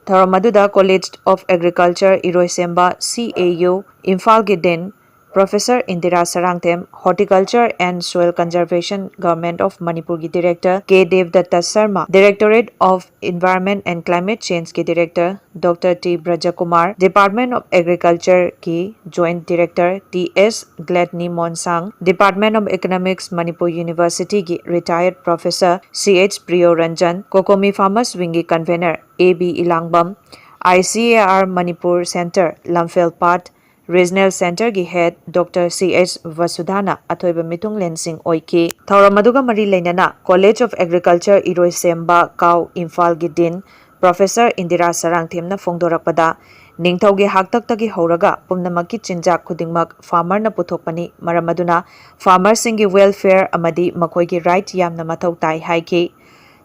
ꯊꯧꯔꯝ ꯑꯗꯨꯗ College of Agriculture ꯏꯔꯣꯏꯁꯦꯝꯕ, C A U, ꯏꯝꯐꯥꯜꯒꯤ Dean Professor Indira Sarangthem, Horticulture and Soil Conservation, Government of ꯃꯅꯤꯄꯨꯔꯒꯤ Director K Debdutta Sharma, Directorate of Environment and Climate Changeꯀꯤ Director Doctor T Brajakumar, Department of Agricultureꯒꯤ Joint Director T S Gladni Monsang, Department of Economics Manipur Universityꯒꯤ Retired Professor C H Priyo Ranjan, COCOMI Farmers Wingꯒꯤ Convener A B Ilangbam, I C A R Manipur Centre Lamphelpat Regional Centreꯒꯤ Head Doctor ꯁꯤ H ꯚꯁꯨꯙꯥꯅ ꯑꯊꯣꯏꯕ ꯃꯤꯊꯨꯡꯂꯦꯟꯁꯤꯡ ꯑꯣꯏꯈꯤ꯫ ꯊꯧꯔꯝ ꯑꯗꯨꯒ ꯃꯔꯤ ꯂꯩꯅꯅ College of Agriculture ꯏꯔꯣꯏꯁꯦꯝꯕ ꯀꯥꯎ ꯏꯝꯐꯥꯜꯒꯤ Dean Professor ꯏꯟꯗꯤꯔꯥ ꯁꯔꯥꯡꯊꯦꯝꯅ ꯐꯣꯡꯗꯣꯔꯛꯄꯗ, ꯅꯤꯡꯊꯧꯒꯤ ꯍꯥꯛꯇꯛꯇꯒꯤ ꯍꯧꯔꯒ ꯄꯨꯝꯅꯃꯛꯀꯤ ꯆꯤꯟꯖꯥꯛ ꯈꯨꯗꯤꯡꯃꯛ farmerꯅ ꯄꯨꯊꯣꯛꯄꯅꯤ, ꯃꯔꯝ ꯑꯗꯨꯅ farmerꯁꯤꯡꯒꯤ welfare ꯑꯃꯗꯤ ꯃꯈꯣꯏꯒꯤ right ꯌꯥꯝꯅ ꯃꯊꯧ ꯇꯥꯏ ꯍꯥꯏꯈꯤ꯫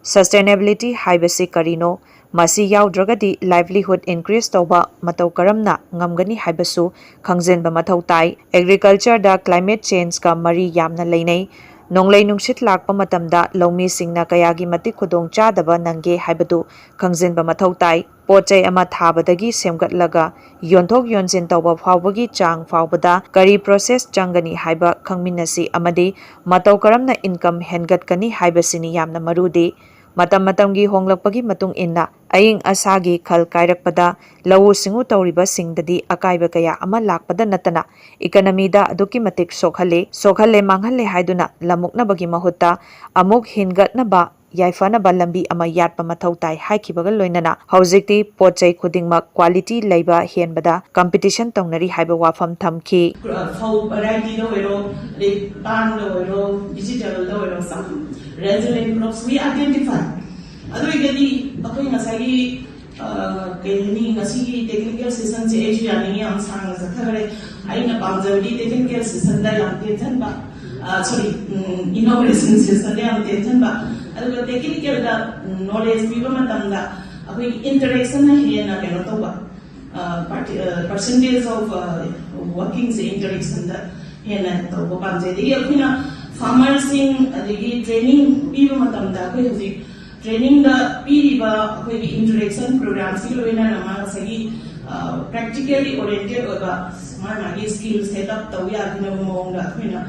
Sustainability ꯍꯥꯏꯕꯁꯤ ꯀꯔꯤꯅꯣ? ꯃꯁꯤ ꯌꯥꯎꯗ꯭ꯔꯒꯗꯤ livelihood increase ꯇꯧꯕ ꯃꯇꯧ ꯀꯔꯝꯅ ꯉꯝꯒꯅꯤ ꯍꯥꯏꯕꯁꯨ ꯈꯪꯖꯤꯟꯕ ꯃꯊꯧ ꯇꯥꯏ꯫ Agricultureꯗ climate changeꯀ ꯃꯔꯤ ꯌꯥꯝꯅ ꯂꯩꯅꯩ꯫ ꯅꯣꯡꯂꯩ ꯅꯨꯡꯁꯤꯠ ꯂꯥꯛꯄ ꯃꯇꯝꯗ ꯂꯧꯃꯤꯁꯤꯡꯅ ꯀꯌꯥꯒꯤ ꯃꯇꯤꯛ ꯈꯨꯗꯣꯡ ꯆꯥꯗꯕ ꯅꯪꯒꯦ ꯍꯥꯏꯕꯗꯨ ꯈꯪꯖꯤꯟꯕ ꯃꯊꯧ ꯇꯥꯏ꯫ ꯄꯣꯠ ꯆꯩ ꯑꯃ ꯊꯥꯕꯗꯒꯤ ꯁꯦꯝꯒꯠꯂꯒ ꯌꯣꯟꯊꯣꯛ ꯌꯣꯟꯁꯤꯟ ꯇꯧꯕ ꯐꯥꯎꯕꯒꯤ ꯆꯥꯡ ꯐꯥꯎꯕꯗ ꯀꯔꯤ process ꯆꯪꯒꯅꯤ ꯍꯥꯏꯕ ꯈꯪꯃꯤꯟꯅꯁꯤ ꯑꯃꯗꯤ ꯃꯇꯧ ꯀꯔꯝꯅ income ꯍꯦꯟꯒꯠꯀꯅꯤ ꯍꯥꯏꯕꯁꯤꯅꯤ ꯌꯥꯝꯅ ꯃꯔꯨꯗꯤ꯫ ꯃꯇꯝ ꯃꯇꯝꯒꯤ ꯍꯣꯡꯂꯛꯄꯒꯤ ꯃꯇꯨꯡ ꯏꯟꯅ ꯑꯏꯪ ꯑꯁꯥꯒꯤ ꯈꯜ ꯀꯥꯏꯔꯛꯄꯗ ꯂꯧꯎ ꯁꯤꯡꯎ ꯇꯧꯔꯤꯕꯁꯤꯡꯗꯗꯤ ꯑꯀꯥꯏꯕ ꯀꯌꯥ ꯑꯃ ꯂꯥꯛꯄꯗ ꯅꯠꯇꯅ economyꯗ ꯑꯗꯨꯛꯀꯤ ꯃꯇꯤꯛ ꯁꯣꯛꯍꯜꯂꯤ꯫ ꯁꯣꯛꯍꯜꯂꯦ ꯃꯥꯡꯍꯜꯂꯦ ꯍꯥꯏꯗꯨꯅ ꯂꯝꯃꯨꯛꯅꯕꯒꯤ ꯃꯍꯨꯠꯇ ꯑꯃꯨꯛ ꯍꯤꯡꯒꯠꯅꯕ ꯌꯥꯏꯐꯅꯕ ꯂꯝꯕꯤ ꯑꯃ ꯌꯥꯠꯄ ꯃꯊꯧ ꯇꯥꯏ ꯍꯥꯏꯈꯤꯕꯒ ꯂꯣꯏꯅꯅ ꯍꯧꯖꯤꯛꯇꯤ ꯄꯣꯠ ꯆꯩ ꯈꯨꯗꯤꯡꯃꯛ quality ꯂꯩꯕ ꯍꯦꯟꯕꯗ competition ꯇꯧꯅꯔꯤ ꯍꯥꯏꯕ ꯋꯥꯐꯝ ꯊꯝꯈꯤ꯫ ꯐꯧ variety ꯗ ꯑꯣꯏꯔꯣ, ꯑꯗꯩ ꯄꯥꯟꯗ ꯑꯣꯏꯔꯣ, vegetable ꯗ ꯑꯣꯏꯔꯣ, some resilient crops we identify꯫ ꯑꯗꯨ ꯑꯣꯏꯔꯒꯗꯤ ꯑꯩꯈꯣꯏ ꯉꯁꯥꯏꯒꯤ ꯑ, ꯀꯩ ꯍꯥꯏꯅꯤ, ꯉꯁꯤꯒꯤ technical session ꯁꯦ ꯑꯩꯁꯨ ꯌꯥꯅꯤꯡꯉꯤ, ꯌꯥꯝ ꯁꯥꯡꯅ ꯆꯠꯊꯈ꯭ꯔꯦ꯫ ꯑꯩꯅ ꯄꯥꯝꯖꯕꯗꯤ technical session ꯗ ꯌꯥꯝ ꯇꯦꯟꯁꯤꯟꯕ, ꯑ, sorry, inauguration session ꯗ ꯌꯥꯝ ꯇꯦꯟꯁꯤꯟꯕ꯫ ꯑꯗꯨꯒ technical ꯗ knowledge ꯄꯤꯕ ꯃꯇꯝꯗ ꯑꯩꯈꯣꯏꯒꯤ interaction ꯅ ꯍꯦꯟꯅ ꯀꯩꯅꯣ ꯇꯧꯕ, ꯑ, parti-, ꯑ, percentage of, ꯑ, working ꯁꯦ interaction ꯗ ꯍꯦꯟꯅ ꯇꯧꯕ ꯄꯥꯝꯖꯩ꯫ ꯑꯗꯒꯤ ꯑꯩꯈꯣꯏꯅ farmer ꯁꯤꯡ ꯑꯗꯒꯤ training ꯄꯤꯕ ꯃꯇꯝꯗ ꯑꯩꯈꯣꯏ ꯍꯧꯖꯤꯛ training ꯗ ꯄꯤꯔꯤꯕ ꯑꯩꯈꯣꯏꯒꯤ interaction program ꯁꯤꯒ ꯂꯣꯏꯅꯅ ꯃꯥ ꯉꯁꯥꯏꯒꯤ, ꯑ, practically oriented ꯑꯣꯏꯕ ꯃꯥ ꯃꯥꯒꯤ skill set up ꯇꯧ ꯌꯥꯗꯅꯕ ꯃꯑꯣꯡꯗ ꯑꯩꯈꯣꯏꯅ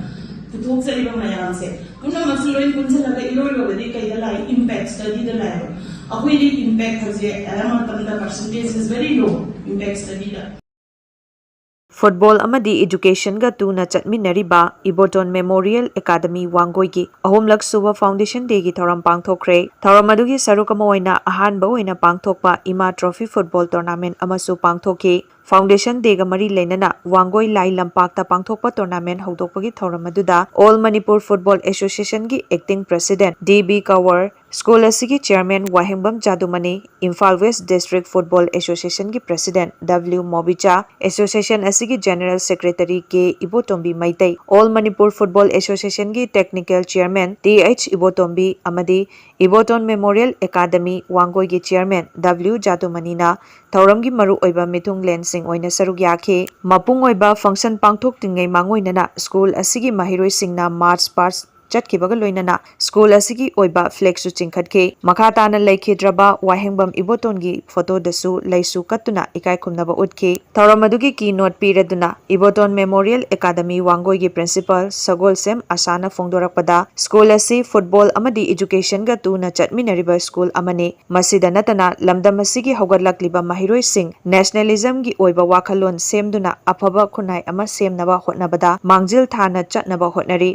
ꯄꯨꯊꯣꯛꯆꯔꯤꯕ ꯃꯌꯥꯝꯁꯦ ꯄꯨꯝꯅꯃꯛꯁꯤ ꯂꯣꯏ ꯄꯨꯟꯁꯤꯜꯂꯒ ꯏꯔꯣꯏ ꯂꯣꯏꯕꯗꯤ ꯀꯩꯗ ꯂꯥꯛꯏ? Impact study ꯗ ꯂꯥꯛꯑꯦꯕ꯫ ꯑꯩꯈꯣꯏꯗꯤ impact ꯍꯥꯏꯁꯦ ꯑꯌꯥꯝꯕ ꯃꯇꯝꯗ percentage is very low impact study the. Football ꯑꯃꯗꯤ education ꯒ ꯇꯨꯅ ꯆꯠꯃꯤꯟꯅꯔꯤꯕ ꯏꯕꯣꯇꯣꯟ Memorial Academy ꯋꯥꯡꯒꯣꯏꯒꯤ ꯑꯍꯨꯝꯂꯛ ꯁꯨꯕ Foundation Day ꯒꯤ ꯊꯧꯔꯝ ꯄꯥꯡꯊꯣꯛꯈ꯭ꯔꯦ꯫ ꯊꯧꯔꯝ ꯑꯗꯨꯒꯤ ꯁꯔꯨꯛ ꯑꯃ ꯑꯣꯏꯅ ꯑꯍꯥꯟꯕ ꯑꯣꯏꯅ ꯄꯥꯡꯊꯣꯛꯄ ꯏꯃꯥ Trophy Football Tournament ꯑꯃꯁꯨ ꯄꯥꯡꯊꯣꯛꯈꯤ꯫ Foundation Day ꯒ ꯃꯔꯤ ꯂꯩꯅꯅ ꯋꯥꯡꯒꯣꯏ ꯂꯥꯏ ꯂꯝꯄꯥꯛꯇ ꯄꯥꯡꯊꯣꯛꯄ tournament ꯍꯧꯗꯣꯛꯄꯒꯤ ꯊꯧꯔꯝ ꯑꯗꯨꯗ All Manipur Football Association ꯒꯤ Acting President D B Kawar, school ꯑꯁꯤꯒꯤ chairman ꯋꯥꯍꯦꯡꯕꯝ ꯖꯥꯗꯨꯃꯅꯤ, Imphal West District Football Association ꯒꯤ President W ꯃꯣꯕꯤꯆꯥ, association ꯑꯁꯤꯒꯤ General Secretary K ꯏꯕꯣꯇꯣꯝꯕꯤ Meitei, All Manipur Football Association ꯒꯤ Technical Chairman T H ꯏꯕꯣꯇꯣꯝꯕꯤ ꯑꯃꯗꯤ Iboton Memorial Academy ꯋꯥꯡꯒꯣꯏꯒꯤ Chairman W ꯖꯥꯗꯨꯃꯅꯤꯅ ꯊꯧꯔꯝꯒꯤ ꯃꯔꯨꯑꯣꯏꯕ ꯃꯤꯊꯨꯡꯂꯦꯟꯁꯤꯡ ꯑꯣꯏꯅ ꯁꯔꯨꯛ ꯌꯥꯈꯤ꯫ ꯃꯄꯨꯡ ꯑꯣꯏꯕ function ꯄꯥꯡꯊꯣꯛꯇ꯭ꯔꯤꯉꯩ ꯃꯥꯡꯑꯣꯏꯅꯅ school ꯑꯁꯤꯒꯤ ꯃꯍꯩꯔꯣꯏꯁꯤꯡꯅ march past ꯆꯠꯈꯤꯕꯒ ꯂꯣꯏꯅꯅ school ꯑꯁꯤꯒꯤ ꯑꯣꯏꯕ flag ꯁꯨ ꯆꯤꯡꯈꯠꯈꯤ꯫ ꯃꯈꯥ ꯇꯥꯅ ꯂꯩꯈꯤꯗ꯭ꯔꯕ ꯋꯥꯍꯦꯡꯕꯝ ꯏꯕꯣꯇꯣꯟꯒꯤ photo ꯗꯁꯨ ꯂꯩꯁꯨ ꯀꯠꯇꯨꯅ ꯏꯀꯥꯏ ꯈꯨꯝꯅꯕ ꯎꯠꯈꯤ꯫ ꯊꯧꯔꯝ ꯑꯗꯨꯒꯤ keynote ꯄꯤꯔꯗꯨꯅ Iboton Memorial Academy ꯋꯥꯡꯒꯣꯏꯒꯤ Principal ꯁꯒꯣꯜꯁꯦꯝ ꯑꯁꯥꯅ ꯐꯣꯡꯗꯣꯔꯛꯄꯗ, school ꯑꯁꯤ football ꯑꯃꯗꯤ education ꯒ ꯇꯨꯅ ꯆꯠꯃꯤꯟꯅꯔꯤꯕ school ꯑꯃꯅꯤ꯫ ꯃꯁꯤꯗ ꯅꯠꯇꯅ ꯂꯝꯗꯝ ꯑꯁꯤꯒꯤ ꯍꯧꯒꯠꯂꯛꯂꯤꯕ ꯃꯍꯩꯔꯣꯏꯁꯤꯡ nationalism ꯒꯤ ꯑꯣꯏꯕ ꯋꯥꯈꯜꯂꯣꯟ ꯁꯦꯝꯗꯨꯅ ꯑꯐꯕ ꯈꯨꯟꯅꯥꯏ ꯑꯃ ꯁꯦꯝꯅꯕ ꯍꯣꯠꯅꯕꯗ ꯃꯥꯡꯖꯤꯜ ꯊꯥꯅ ꯆꯠꯅꯕ ꯍꯣꯠꯅꯔꯤ꯫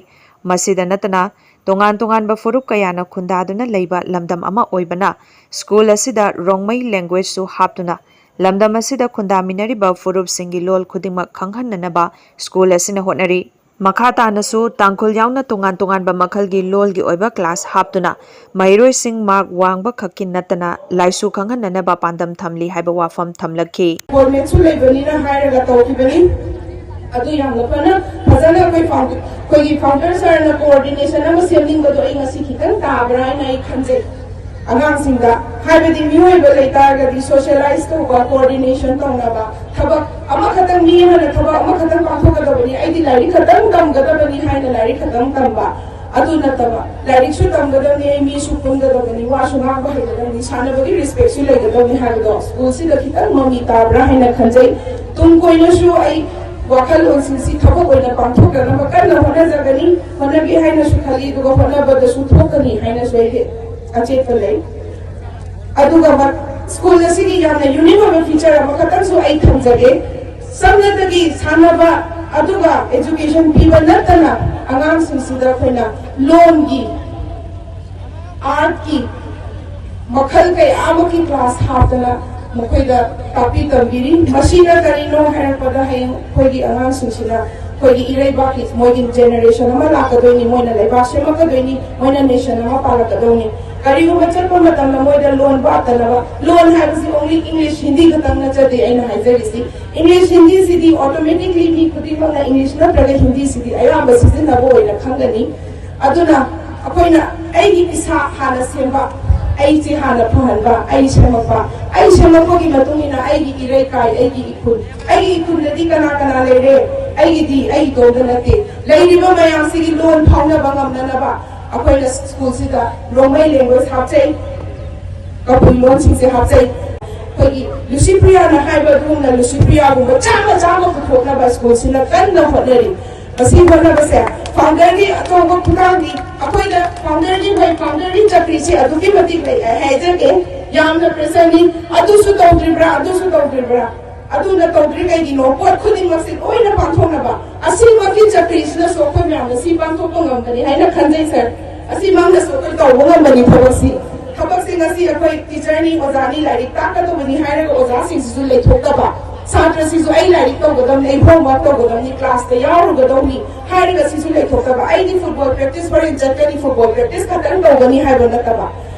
ꯃꯁꯤꯗ ꯅꯠꯇꯅ ꯇꯣꯉꯥꯟ ꯇꯣꯉꯥꯟꯕ ꯐꯨꯔꯨꯞ ꯀꯌꯥꯅ ꯈꯨꯟꯗꯥꯗꯨꯅ ꯂꯩꯕ ꯂꯝꯗꯝ ꯑꯃ ꯑꯣꯏꯕꯅ, ꯁ꯭ꯀꯨꯜ ꯑꯁꯤꯗ ꯔꯣꯡꯃꯩ languageૢꯁꯨ ꯍꯥꯞꯇꯨꯅ ꯂꯝꯗꯝ ꯑꯁꯤꯗ ꯈꯨꯟꯗꯥꯃꯤꯟꯅꯔꯤꯕ ꯐꯨꯔꯨꯞꯁꯤꯡꯒꯤ ꯂꯣꯜ ꯈꯨꯗꯤꯡꯃꯛ ꯈꯪꯍꯟꯅꯅꯕ ꯁ꯭ꯀꯨꯜ ꯑꯁꯤꯅ ꯍꯣꯠꯅꯔꯤ꯫ ꯃꯈꯥ ꯇꯥꯅꯁꯨ ꯇꯥꯡꯈꯨꯜ ꯌꯥꯎꯅ ꯇꯣꯉꯥꯟ ꯇꯣꯉꯥꯟꯕ ꯃꯈꯜꯒꯤ ꯂꯣꯜꯒꯤ ꯑꯣꯏꯕ class ꯍꯥꯞꯇꯨꯅ ꯃꯍꯩꯔꯣꯏꯁꯤꯡ mark ꯋꯥꯡꯕ ꯈꯛꯀꯤ ꯅꯠꯇꯅ ꯂꯥꯏꯁꯨ ꯈꯪꯍꯟꯅꯅꯕ ꯄꯥꯟꯗꯝ ꯊꯝꯂꯤ ꯍꯥꯏꯕ ꯋꯥꯐꯝ ꯊꯝꯂꯛꯈꯤ꯫ Formatꯁꯨ ꯂꯩꯕꯅꯤꯅ ꯍꯥꯏꯔꯒ ꯇꯧꯈꯤꯕꯅꯤ꯫ ꯑꯗꯨ ꯌꯥꯝꯅ ꯐꯅ, ꯐꯖꯅ ꯑꯩꯈꯣꯏ found-, ꯑꯩꯈꯣꯏꯒꯤ founder sirꯅ coordination ꯑꯃ ꯁꯦꯝꯅꯤꯡꯕꯗꯣ ꯑꯩ ꯉꯁꯤ ꯈꯤꯇꯪ ꯇꯥꯕ꯭ꯔꯥ ꯍꯥꯏꯅ ꯑꯩ ꯈꯟꯖꯩ꯫ ꯑꯉꯥꯡꯁꯤꯡꯗ, ꯍꯥꯏꯕꯗꯤ ꯃꯤꯑꯣꯏꯕ ꯂꯩꯇꯥꯔꯒꯗꯤ socialize ꯇꯧꯕ, coordination ꯇꯧꯅꯕ, ꯊꯕꯛ ꯑꯃꯈꯛꯇꯪ, ꯃꯤ ꯑꯃꯅ ꯊꯕꯛ ꯑꯃꯈꯛꯇꯪ ꯄꯥꯡꯊꯣꯛꯀꯗꯕꯅꯤ, ꯑꯩꯗꯤ ꯂꯥꯏꯔꯤꯛ ꯈꯛꯇꯪ ꯇꯝꯒꯗꯕꯅꯤ ꯍꯥꯏꯅ ꯂꯥꯏꯔꯤꯛ ꯈꯛꯇꯪ ꯇꯝꯕ, ꯑꯗꯨ ꯅꯠꯇꯕ, ꯂꯥꯏꯔꯤꯛꯁꯨ ꯇꯝꯒꯗꯕꯅꯤ, ꯑꯩ ꯃꯤꯁꯨ ꯄꯨꯟꯒꯗꯕꯅꯤ, ꯋꯥꯁꯨ ꯉꯥꯡꯕ ꯍꯩꯒꯗꯕꯅꯤ, ꯁꯥꯟꯅꯕꯒꯤ respectꯁꯨ ꯂꯩꯒꯗꯕꯅꯤ ꯍꯥꯏꯕꯗꯣ ꯁ꯭ꯀꯨꯜꯁꯤꯗ ꯈꯤꯇꯪ ꯃꯃꯤ ꯇꯥꯕ꯭ꯔꯥ ꯍꯥꯏꯅ ꯈꯟꯖꯩ꯫ ꯇꯨꯡ ꯀꯣꯏꯅꯁꯨ ꯑꯩ ꯋꯥꯈꯜꯂꯣꯟꯁꯤꯡꯁꯤ ꯊꯕꯛ ꯑꯣꯏꯅ ꯄꯥꯡꯊꯣꯛꯅꯅꯕ ꯀꯟꯅ ꯍꯣꯠꯅꯖꯒꯅꯤ, ꯍꯣꯠꯅꯒꯦ ꯍꯥꯏꯅꯁꯨ ꯈꯜꯂꯤ, ꯑꯗꯨꯒ ꯍꯣꯠꯅꯕꯗꯁꯨ ꯊꯣꯛꯀꯅꯤ ꯍꯥꯏꯅꯁꯨ ꯑꯩ ꯑꯆꯦꯠꯄ ꯂꯩ꯫ ꯑꯗꯨꯒ ꯃ-, ꯁ꯭ꯀꯨꯜ ꯑꯁꯤꯒꯤ ꯌꯥꯝꯅ unique ꯑꯣꯏꯕ feature ꯑꯃꯈꯛꯇꯪꯁꯨ ꯑꯩ ꯊꯝꯖꯒꯦ꯫ ꯆꯝꯅꯇꯒꯤ ꯁꯥꯟꯅꯕ ꯑꯗꯨꯒ education ꯄꯤꯕ ꯅꯠꯇꯅ ꯑꯉꯥꯡꯁꯤꯡꯁꯤꯗ ꯑꯩꯈꯣꯏꯅ ꯂꯣꯟꯒꯤ, artꯀꯤ ꯃꯈꯜ ꯀꯌꯥ ꯑꯃꯒꯤ class ꯍꯥꯞꯇꯅ ꯃꯈꯣꯏꯗ ꯇꯥꯛꯄꯤ ꯇꯝꯕꯤꯔꯤ꯫ ꯃꯁꯤꯅ ꯀꯔꯤꯅꯣ ꯍꯥꯏꯔꯛꯄꯗ, ꯍꯌꯦꯡ ꯑꯩꯈꯣꯏꯒꯤ ꯑꯉꯥꯡꯁꯤꯡꯁꯤꯅ ꯑꯩꯈꯣꯏꯒꯤ ꯏꯔꯩꯕꯥꯛꯀꯤ ꯃꯣꯏꯒꯤ generation ꯑꯃ ꯂꯥꯛꯀꯗꯣꯏꯅꯤ, ꯃꯣꯏꯅ ꯂꯩꯕꯥꯛ ꯁꯦꯝꯃꯛꯀꯗꯣꯏꯅꯤ, ꯃꯣꯏꯅ nation ꯑꯃ ꯄꯥꯜꯂꯛꯀꯗꯧꯅꯤ꯫ ꯀꯔꯤꯒꯨꯝꯕ ꯆꯠꯄ ꯃꯇꯝꯗ ꯃꯣꯏꯗ ꯂꯣꯟ ꯋꯥꯠꯇꯅꯕ, ꯂꯣꯟ ꯍꯥꯏꯕꯁꯤ only English, Hindi ꯈꯛꯇꯪ ꯅꯠꯆꯗꯦ ꯑꯩꯅ ꯍꯥꯏꯖꯔꯤꯁꯤ꯫ English, Hindiꯁꯤꯗꯤ automatically ꯃꯤ ꯈꯨꯗꯤꯡꯃꯛꯅ English ꯅꯠꯇ꯭ꯔꯒ Hindiꯁꯤꯗꯤ ꯑꯌꯥꯝꯕ ꯁꯤꯖꯤꯟꯅꯕ ꯑꯣꯏꯅ ꯈꯪꯒꯅꯤ꯫ ꯑꯗꯨꯅ ꯑꯩꯈꯣꯏꯅ ꯑꯩꯒꯤ ꯏꯁꯥ ꯍꯥꯟꯅ ꯁꯦꯝꯕ, ꯑꯩꯁꯦ ꯍꯥꯟꯅ ꯐꯍꯟꯕ, ꯑꯩ ꯁꯦꯝꯃꯛꯄ, ꯑꯩ ꯁꯦꯝꯃꯛꯄꯒꯤ ꯃꯇꯨꯡ ꯏꯟꯅ ꯑꯩꯒꯤ ꯏꯔꯩꯀꯥꯏ, ꯑꯩꯒꯤ ꯏꯈꯨꯜ, ꯑꯩꯒꯤ ꯏꯈꯨꯜꯗꯗꯤ ꯀꯅꯥ ꯀꯅꯥ ꯂꯩꯔꯦ? ꯑꯩꯒꯤꯗꯤ ꯑꯩ ꯏꯇꯣꯝꯇ ꯅꯠꯇꯦ꯫ ꯂꯩꯔꯤꯕ ꯃꯌꯥꯝꯁꯤꯒꯤ ꯂꯣꯟ ꯐꯥꯎꯅꯕ ꯉꯝꯅꯅꯕ ꯑꯩꯈꯣꯏꯅ ꯁ꯭ꯀꯨꯜꯁꯤꯗ ꯔꯣꯡꯃꯩ language ꯍꯥꯞꯆꯩ, ꯀꯕꯨꯏ ꯂꯣꯟꯁꯤꯡꯁꯦ ꯍꯥꯞꯆꯩ꯫ ꯑꯩꯈꯣꯏꯒꯤ ꯂꯨꯁꯤꯄ꯭ꯔꯤꯌꯥꯅ ꯍꯥꯏꯕ ꯑꯗꯨꯒꯨꯝꯅ ꯂꯨꯁꯤꯄ꯭ꯔꯤꯌꯥꯒꯨꯝꯕ ꯆꯥꯝꯃ ꯆꯥꯝꯃ ꯄꯨꯊꯣꯛꯅꯕ ꯁ꯭ꯀꯨꯜꯁꯤꯅ ꯀꯟꯅ ꯍꯣꯠꯅꯔꯤ꯫ ꯃꯁꯤ ꯍꯣꯠꯅꯕꯁꯦ founderꯒꯤ ꯑꯆꯧꯕ ꯈꯨꯊꯥꯡꯗꯤ ꯑꯩꯈꯣꯏꯗ founderꯒꯤ ꯍꯣꯏ, founderꯒꯤ ꯆꯀ꯭ꯔꯤꯁꯦ ꯑꯗꯨꯛꯀꯤ ꯃꯇꯤꯛ ꯂꯩ꯫ ꯑꯩ ꯍꯥꯏꯖꯒꯦ, ꯌꯥꯝꯅ pressureꯅꯤ꯫ ꯑꯗꯨꯁꯨ ꯇꯧꯗ꯭ꯔꯤꯕ꯭ꯔꯥ, ꯑꯗꯨꯁꯨ ꯇꯧꯗ꯭ꯔꯤꯕ꯭ꯔꯥ? ꯑꯗꯨꯅ ꯇꯧꯗ꯭ꯔꯤ ꯀꯩꯒꯤꯅꯣ? ꯄꯣꯠ ꯈꯨꯗꯤꯡꯃꯛꯁꯤ ꯂꯣꯏꯅ ꯄꯥꯡꯊꯣꯛꯅꯕ꯫ ꯑꯁꯤꯃꯛꯀꯤ ꯆꯀ꯭ꯔꯤꯁꯤꯅꯁꯨ ꯑꯩꯈꯣꯏ ꯃꯌꯥꯝꯅ ꯁꯤ ꯄꯥꯡꯊꯣꯛꯄ ꯉꯝꯒꯅꯤ ꯍꯥꯏꯅ ꯈꯟꯖꯩ, ꯁꯥꯔ꯫ ꯑꯁꯤꯃꯛꯅꯁꯨ ꯑꯩꯈꯣꯏ ꯇꯧꯕ ꯉꯝꯕꯅꯤ ꯊꯕꯛꯁꯤ꯫ ꯊꯕꯛꯁꯤ ꯉꯁꯤ ꯑꯩꯈꯣꯏ ꯇꯤꯆꯔꯅꯤ, ꯑꯣꯖꯥꯅꯤ, ꯂꯥꯏꯔꯤꯛ ꯇꯥꯛꯀꯗꯧꯕꯅꯤ ꯍꯥꯏꯔꯒ ꯑꯣꯖꯥꯁꯤꯡꯁꯤꯁꯨ ꯂꯩꯊꯣꯛꯇꯕ, ꯁꯥꯇ꯭ꯔꯁꯤꯁꯨ "ꯑꯩ ꯂꯥꯏꯔꯤꯛ ꯇꯧꯒꯗꯕꯅꯤ, ꯑꯩ ꯍꯣꯝꯋꯥꯔꯛ ꯇꯧꯒꯗꯕꯅꯤ, ꯀ꯭ꯂꯥꯁꯇ ꯌꯥꯎꯔꯨꯒꯗꯧꯅꯤ" ꯍꯥꯏꯔꯒ ꯁꯤꯁꯨ ꯂꯩꯊꯣꯛꯇꯕ꯫ "ꯑꯩꯗꯤ ꯐꯨꯠꯕꯣꯜ ꯄ꯭ꯔꯦꯛꯇꯤꯁ ꯍꯣꯔꯦꯟ ꯆꯠꯀꯅꯤ, ꯐꯨꯠꯕꯣꯜ ꯄ꯭ꯔꯦꯛꯇꯤꯁ ꯈꯛꯇꯪ ꯇꯧꯒꯅꯤ" ꯍꯥꯏꯕ ꯅꯠꯇꯕ,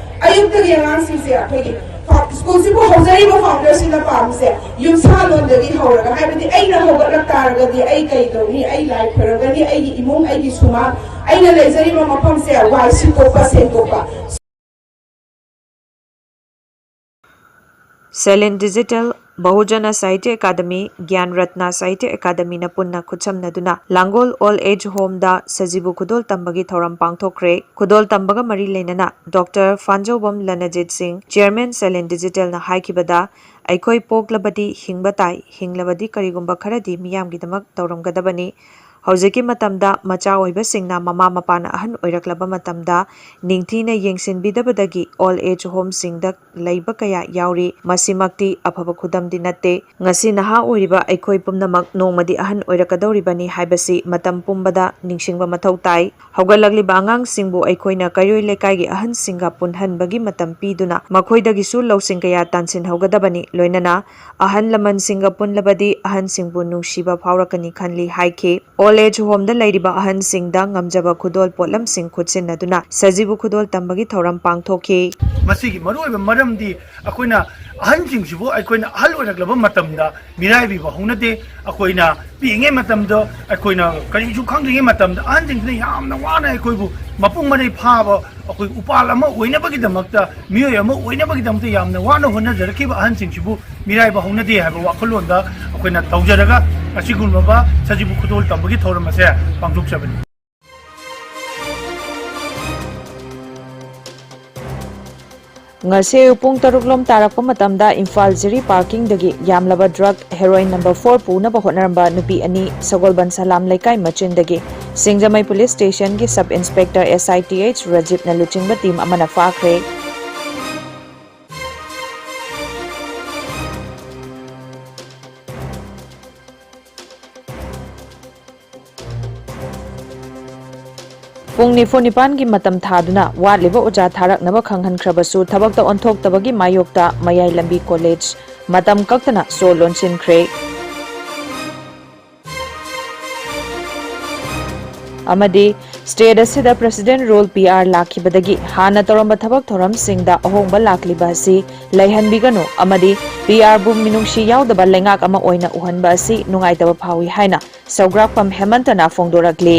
ꯑꯌꯨꯛꯇꯒꯤ ꯑꯉꯥꯡꯁꯤꯡꯁꯦ ꯑꯩꯈꯣꯏꯒꯤ ꯐꯥ-, ꯁ꯭ꯀꯨꯜꯁꯤꯕꯨ ꯍꯧꯖꯔꯤꯕ ꯐꯥꯎꯟꯗꯔꯁꯤꯅ ꯄꯥꯝꯃꯤꯁꯦ ꯌꯨꯝꯁꯥꯂꯣꯟꯗꯒꯤ ꯍꯧꯔꯒ, ꯍꯥꯏꯕꯗꯤ ꯑꯩꯅ ꯍꯧꯒꯠꯂꯛ ꯇꯥꯔꯒꯗꯤ ꯑꯩ ꯀꯩ ꯇꯧꯅꯤ? ꯑꯩ ꯂꯥꯏ ꯈꯣꯏꯔꯝꯒꯅꯤ, ꯑꯩꯒꯤ ꯏꯃꯨꯡ, ꯑꯩꯒꯤ ꯁꯨꯃꯥꯡ, ꯑꯩꯅ ꯂꯩꯖꯔꯤꯕ ꯃꯐꯝꯁꯦ ꯋꯥꯏ ꯁꯤꯠꯇꯣꯛꯄ, ꯁꯦꯡꯗꯣꯛꯄ꯫ ꯁꯦꯂꯤꯟ ꯗꯤꯖꯤꯇꯦꯜ, ꯕꯍꯨꯖꯅ ꯁꯥꯍꯤꯇ꯭ꯌ ꯑꯦꯀꯥꯗꯃꯤ, ꯒ꯭ꯌꯥꯟ ꯔꯠꯅ ꯁꯥꯍꯤꯇ꯭ꯌ ꯑꯦꯀꯥꯗꯃꯤꯅ ꯄꯨꯟꯅ ꯈꯨꯠꯁꯝꯅꯗꯨꯅ ꯂꯥꯡꯒꯣꯜ ꯑꯣꯜ ꯑꯦꯖ ꯍꯣꯝꯗ ꯁꯖꯤꯕꯨ ꯈꯨꯗꯣꯜ ꯇꯝꯕꯒꯤ ꯊꯧꯔꯝ ꯄꯥꯡꯊꯣꯛꯈ꯭ꯔꯦ꯫ ꯈꯨꯗꯣꯜ ꯇꯝꯕꯒ ꯃꯔꯤ ꯂꯩꯅꯅ ꯗꯣꯛꯇꯔ ꯐꯥꯟꯖꯧꯕꯝ ꯂꯅꯖꯤꯠ ꯁꯤꯡ, ꯆꯤꯌꯔꯃꯦꯟ ꯁꯦꯂꯤꯟ ꯗꯤꯖꯤꯇꯦꯜꯅ ꯍꯥꯏꯈꯤꯕꯗ, "ꯑꯩꯈꯣꯏ ꯄꯣꯛꯂꯕꯗꯤ ꯍꯤꯡꯕ ꯇꯥꯏ, ꯍꯤꯡꯂꯕꯗꯤ ꯀꯔꯤꯒꯨꯝꯕ ꯈꯔꯗꯤ ꯃꯤꯌꯥꯝꯒꯤꯗꯃꯛ ꯇꯧꯔꯝꯒꯗꯕꯅꯤ꯫ ꯍꯧꯖꯤꯛꯀꯤ ꯃꯇꯝꯗ ꯃꯆꯥ ꯑꯣꯏꯕꯁꯤꯡꯅ ꯃꯃꯥ ꯃꯄꯥꯅ ꯑꯍꯟ ꯑꯣꯏꯔꯛꯂꯕ ꯃꯇꯝꯗ ꯅꯤꯡꯊꯤꯅ ꯌꯦꯡꯁꯤꯟꯕꯤꯗꯕꯗꯒꯤ ꯑꯣꯜ ꯑꯦꯖ ꯍꯣꯝꯁꯤꯡꯗ ꯂꯩꯕ ꯀꯌꯥ ꯌꯥꯎꯔꯤ꯫ ꯃꯁꯤꯃꯛꯇꯤ ꯑꯐꯕ ꯈꯨꯗꯝꯗꯤ ꯅꯠꯇꯦ꯫ ꯉꯁꯤ ꯅꯍꯥ ꯑꯣꯏꯔꯤꯕ ꯑꯩꯈꯣꯏ ꯄꯨꯝꯅꯃꯛ ꯅꯣꯡꯃꯗꯤ ꯑꯍꯟ ꯑꯣꯏꯔꯛꯀꯗꯧꯔꯤꯕꯅꯤ ꯍꯥꯏꯕꯁꯤ ꯃꯇꯝ ꯄꯨꯝꯕꯗ ꯅꯤꯡꯁꯤꯡꯕ ꯃꯊꯧ ꯇꯥꯏ꯫ ꯍꯧꯒꯠꯂꯛꯂꯤꯕ ꯑꯉꯥꯡꯁꯤꯡꯕꯨ ꯑꯩꯈꯣꯏꯅ ꯀꯩꯔꯣꯏ ꯂꯩꯀꯥꯏꯒꯤ ꯑꯍꯟꯁꯤꯡꯒ ꯄꯨꯟꯍꯟꯕꯒꯤ ꯃꯇꯝ ꯄꯤꯗꯨꯅ ꯃꯈꯣꯏꯗꯒꯤꯁꯨ ꯂꯧꯁꯤꯡ ꯀꯌꯥ ꯇꯥꯟꯁꯤꯟꯍꯧꯒꯗꯕꯅꯤ꯫ ꯂꯣꯏꯅꯅ ꯑꯍꯜ ꯂꯃꯟꯁꯤꯡꯒ ꯄꯨꯜꯂꯕꯗꯤ ꯑꯍꯟꯁꯤꯡꯕꯨ ꯅꯨꯡꯁꯤꯕ ꯐꯥꯎꯔꯛꯀꯅꯤ ꯈꯜꯂꯤ" ꯍꯥꯏꯈꯤ꯫ ꯑꯣꯜ ꯑꯦꯖ ꯍꯣꯝꯗ ꯂꯩꯔꯤꯕ ꯑꯍꯟꯁꯤꯡꯗ ꯉꯝꯖꯕ ꯈꯨꯗꯣꯜ ꯄꯣꯠꯂꯝꯁꯤꯡ ꯈꯨꯠꯁꯤꯟꯅꯗꯨꯅ ꯁꯖꯤꯕꯨ ꯈꯨꯗꯣꯜ ꯇꯝꯕꯒꯤ ꯊꯧꯔꯝ ꯄꯥꯡꯊꯣꯛꯈꯤ꯫ ꯃꯁꯤꯒꯤ ꯃꯔꯨꯑꯣꯏꯕ ꯃꯔꯝꯗꯤ ꯑꯩꯈꯣꯏꯅ ꯑꯍꯟꯁꯤꯡꯁꯤꯕꯨ ꯑꯩꯈꯣꯏꯅ ꯑꯍꯜ ꯑꯣꯏꯔꯛꯂꯕ ꯃꯇꯝꯗ ꯃꯤꯔꯥꯏꯕꯤꯕ ꯍꯧꯅꯗꯦ꯫ ꯑꯩꯈꯣꯏꯅ ꯄꯤꯛꯏꯉꯩ ꯃꯇꯝꯗ, ꯑꯩꯈꯣꯏꯅ ꯀꯔꯤꯁꯨ ꯈꯪꯗ꯭ꯔꯤꯉꯩ ꯃꯇꯝꯗ ꯑꯍꯟꯁꯤꯡꯁꯤꯅ ꯌꯥꯝꯅ ꯋꯥꯅ ꯑꯩꯈꯣꯏꯕꯨ ꯃꯄꯨꯡ ꯃꯔꯩ ꯐꯥꯕ ꯑꯩꯈꯣꯏ ꯎꯄꯥꯜ ꯑꯃ ꯑꯣꯏꯅꯕꯒꯤꯗꯃꯛꯇ, ꯃꯤꯑꯣꯏ ꯑꯃ ꯑꯣꯏꯅꯕꯒꯤꯗꯃꯛꯇ ꯌꯥꯝꯅ ꯋꯥꯅ ꯍꯣꯠꯅꯖꯔꯛꯈꯤꯕ ꯑꯍꯟꯁꯤꯡꯁꯤꯕꯨ ꯃꯤꯔꯥꯏꯕ ꯍꯧꯅꯗꯦ ꯍꯥꯏꯕ ꯋꯥꯈꯜꯂꯣꯟꯗ ꯑꯩꯈꯣꯏꯅ ꯇꯧꯖꯔꯒ ꯑꯁꯤꯒꯨꯝꯂꯕ ꯁꯖꯤꯕꯨ ꯈꯨꯗꯣꯜ ꯇꯝꯕꯒꯤ ꯊꯧꯔꯝ ꯑꯁꯦ ꯄꯥꯡꯊꯣꯛꯆꯕꯅꯤ꯫ ꯉꯁꯤ ꯄꯨꯡ ꯇꯔꯨꯛ ꯂꯣꯝ ꯇꯥꯔꯛꯄ ꯃꯇꯝꯗ ꯏꯝꯐꯥꯜ ꯖꯤꯔꯤ ꯄꯥꯔꯀꯤꯡꯗꯒꯤ ꯌꯥꯝꯂꯕ ꯗ꯭ꯔꯒ ꯍꯦꯔꯣꯏꯟ ꯅꯝꯕꯔ ꯐꯣꯔ ꯄꯨꯅꯕ ꯍꯣꯠꯅꯔꯝꯕ ꯅꯨꯄꯤ ꯑꯅꯤ ꯁꯒꯣꯜꯕꯟ ꯁꯂꯥꯝ ꯂꯩꯀꯥꯏ ꯃꯆꯤꯟꯗꯒꯤ ꯁꯤꯡꯖꯃꯩ ꯄꯨꯂꯤꯁ ꯁ꯭ꯇꯦꯁꯟꯒꯤ ꯁꯕ ꯏꯟꯁꯄꯦꯛꯇꯔ ꯑꯦꯁ ꯑꯥꯏ ꯇꯤ ꯑꯩꯆ ꯔꯖꯤꯞꯅ ꯂꯨꯆꯤꯡꯕ ꯇꯤꯝ ꯑꯃꯅ ꯐꯥꯈ꯭ꯔꯦ꯫ ꯄꯨꯡ ꯅꯤꯐꯨ ꯅꯤꯄꯥꯟꯒꯤ ꯃꯇꯝ ꯊꯥꯗꯨꯅ ꯋꯥꯠꯂꯤꯕ ꯑꯣꯖꯥ ꯊꯥꯔꯛꯅꯕ ꯈꯪꯍꯟꯈ꯭ꯔꯕꯁꯨ ꯊꯕꯛꯇ ꯑꯣꯟꯊꯣꯛꯇꯕꯒꯤ ꯃꯥꯌꯣꯛꯇ ꯃꯌꯥꯏ ꯂꯝꯕꯤ ꯀꯣꯂꯦꯖ ꯃꯇꯝ ꯀꯛꯇꯅ ꯁꯣ ꯂꯣꯟꯁꯤꯟꯈ꯭ꯔꯦ꯫ ꯑꯃꯗꯤ state ꯑꯁꯤꯗ President Rule, P R, ꯂꯥꯛꯈꯤꯕꯗꯒꯤ ꯍꯥꯟꯅ ꯇꯧꯔꯝꯕ ꯊꯕꯛ ꯊꯧꯔꯝꯁꯤꯡꯗ ꯑꯍꯣꯡꯕ ꯂꯥꯛꯂꯤꯕ ꯑꯁꯤ ꯂꯩꯍꯟꯕꯤꯒꯅꯨ ꯑꯃꯗꯤ P R ꯕꯨ ꯃꯤꯅꯨꯡꯁꯤ ꯌꯥꯎꯗꯕ ꯂꯩꯉꯥꯛ ꯑꯃ ꯑꯣꯏꯅ ꯎꯍꯟꯕ ꯑꯁꯤ ꯅꯨꯡꯉꯥꯏꯇꯕ ꯐꯥꯎꯏ ꯍꯥꯏꯅ ꯁꯧꯒ꯭ꯔꯥꯛꯐꯝ ꯍꯦꯃꯟꯇꯅ ꯐꯣꯡꯗꯣꯔꯛꯂꯤ꯫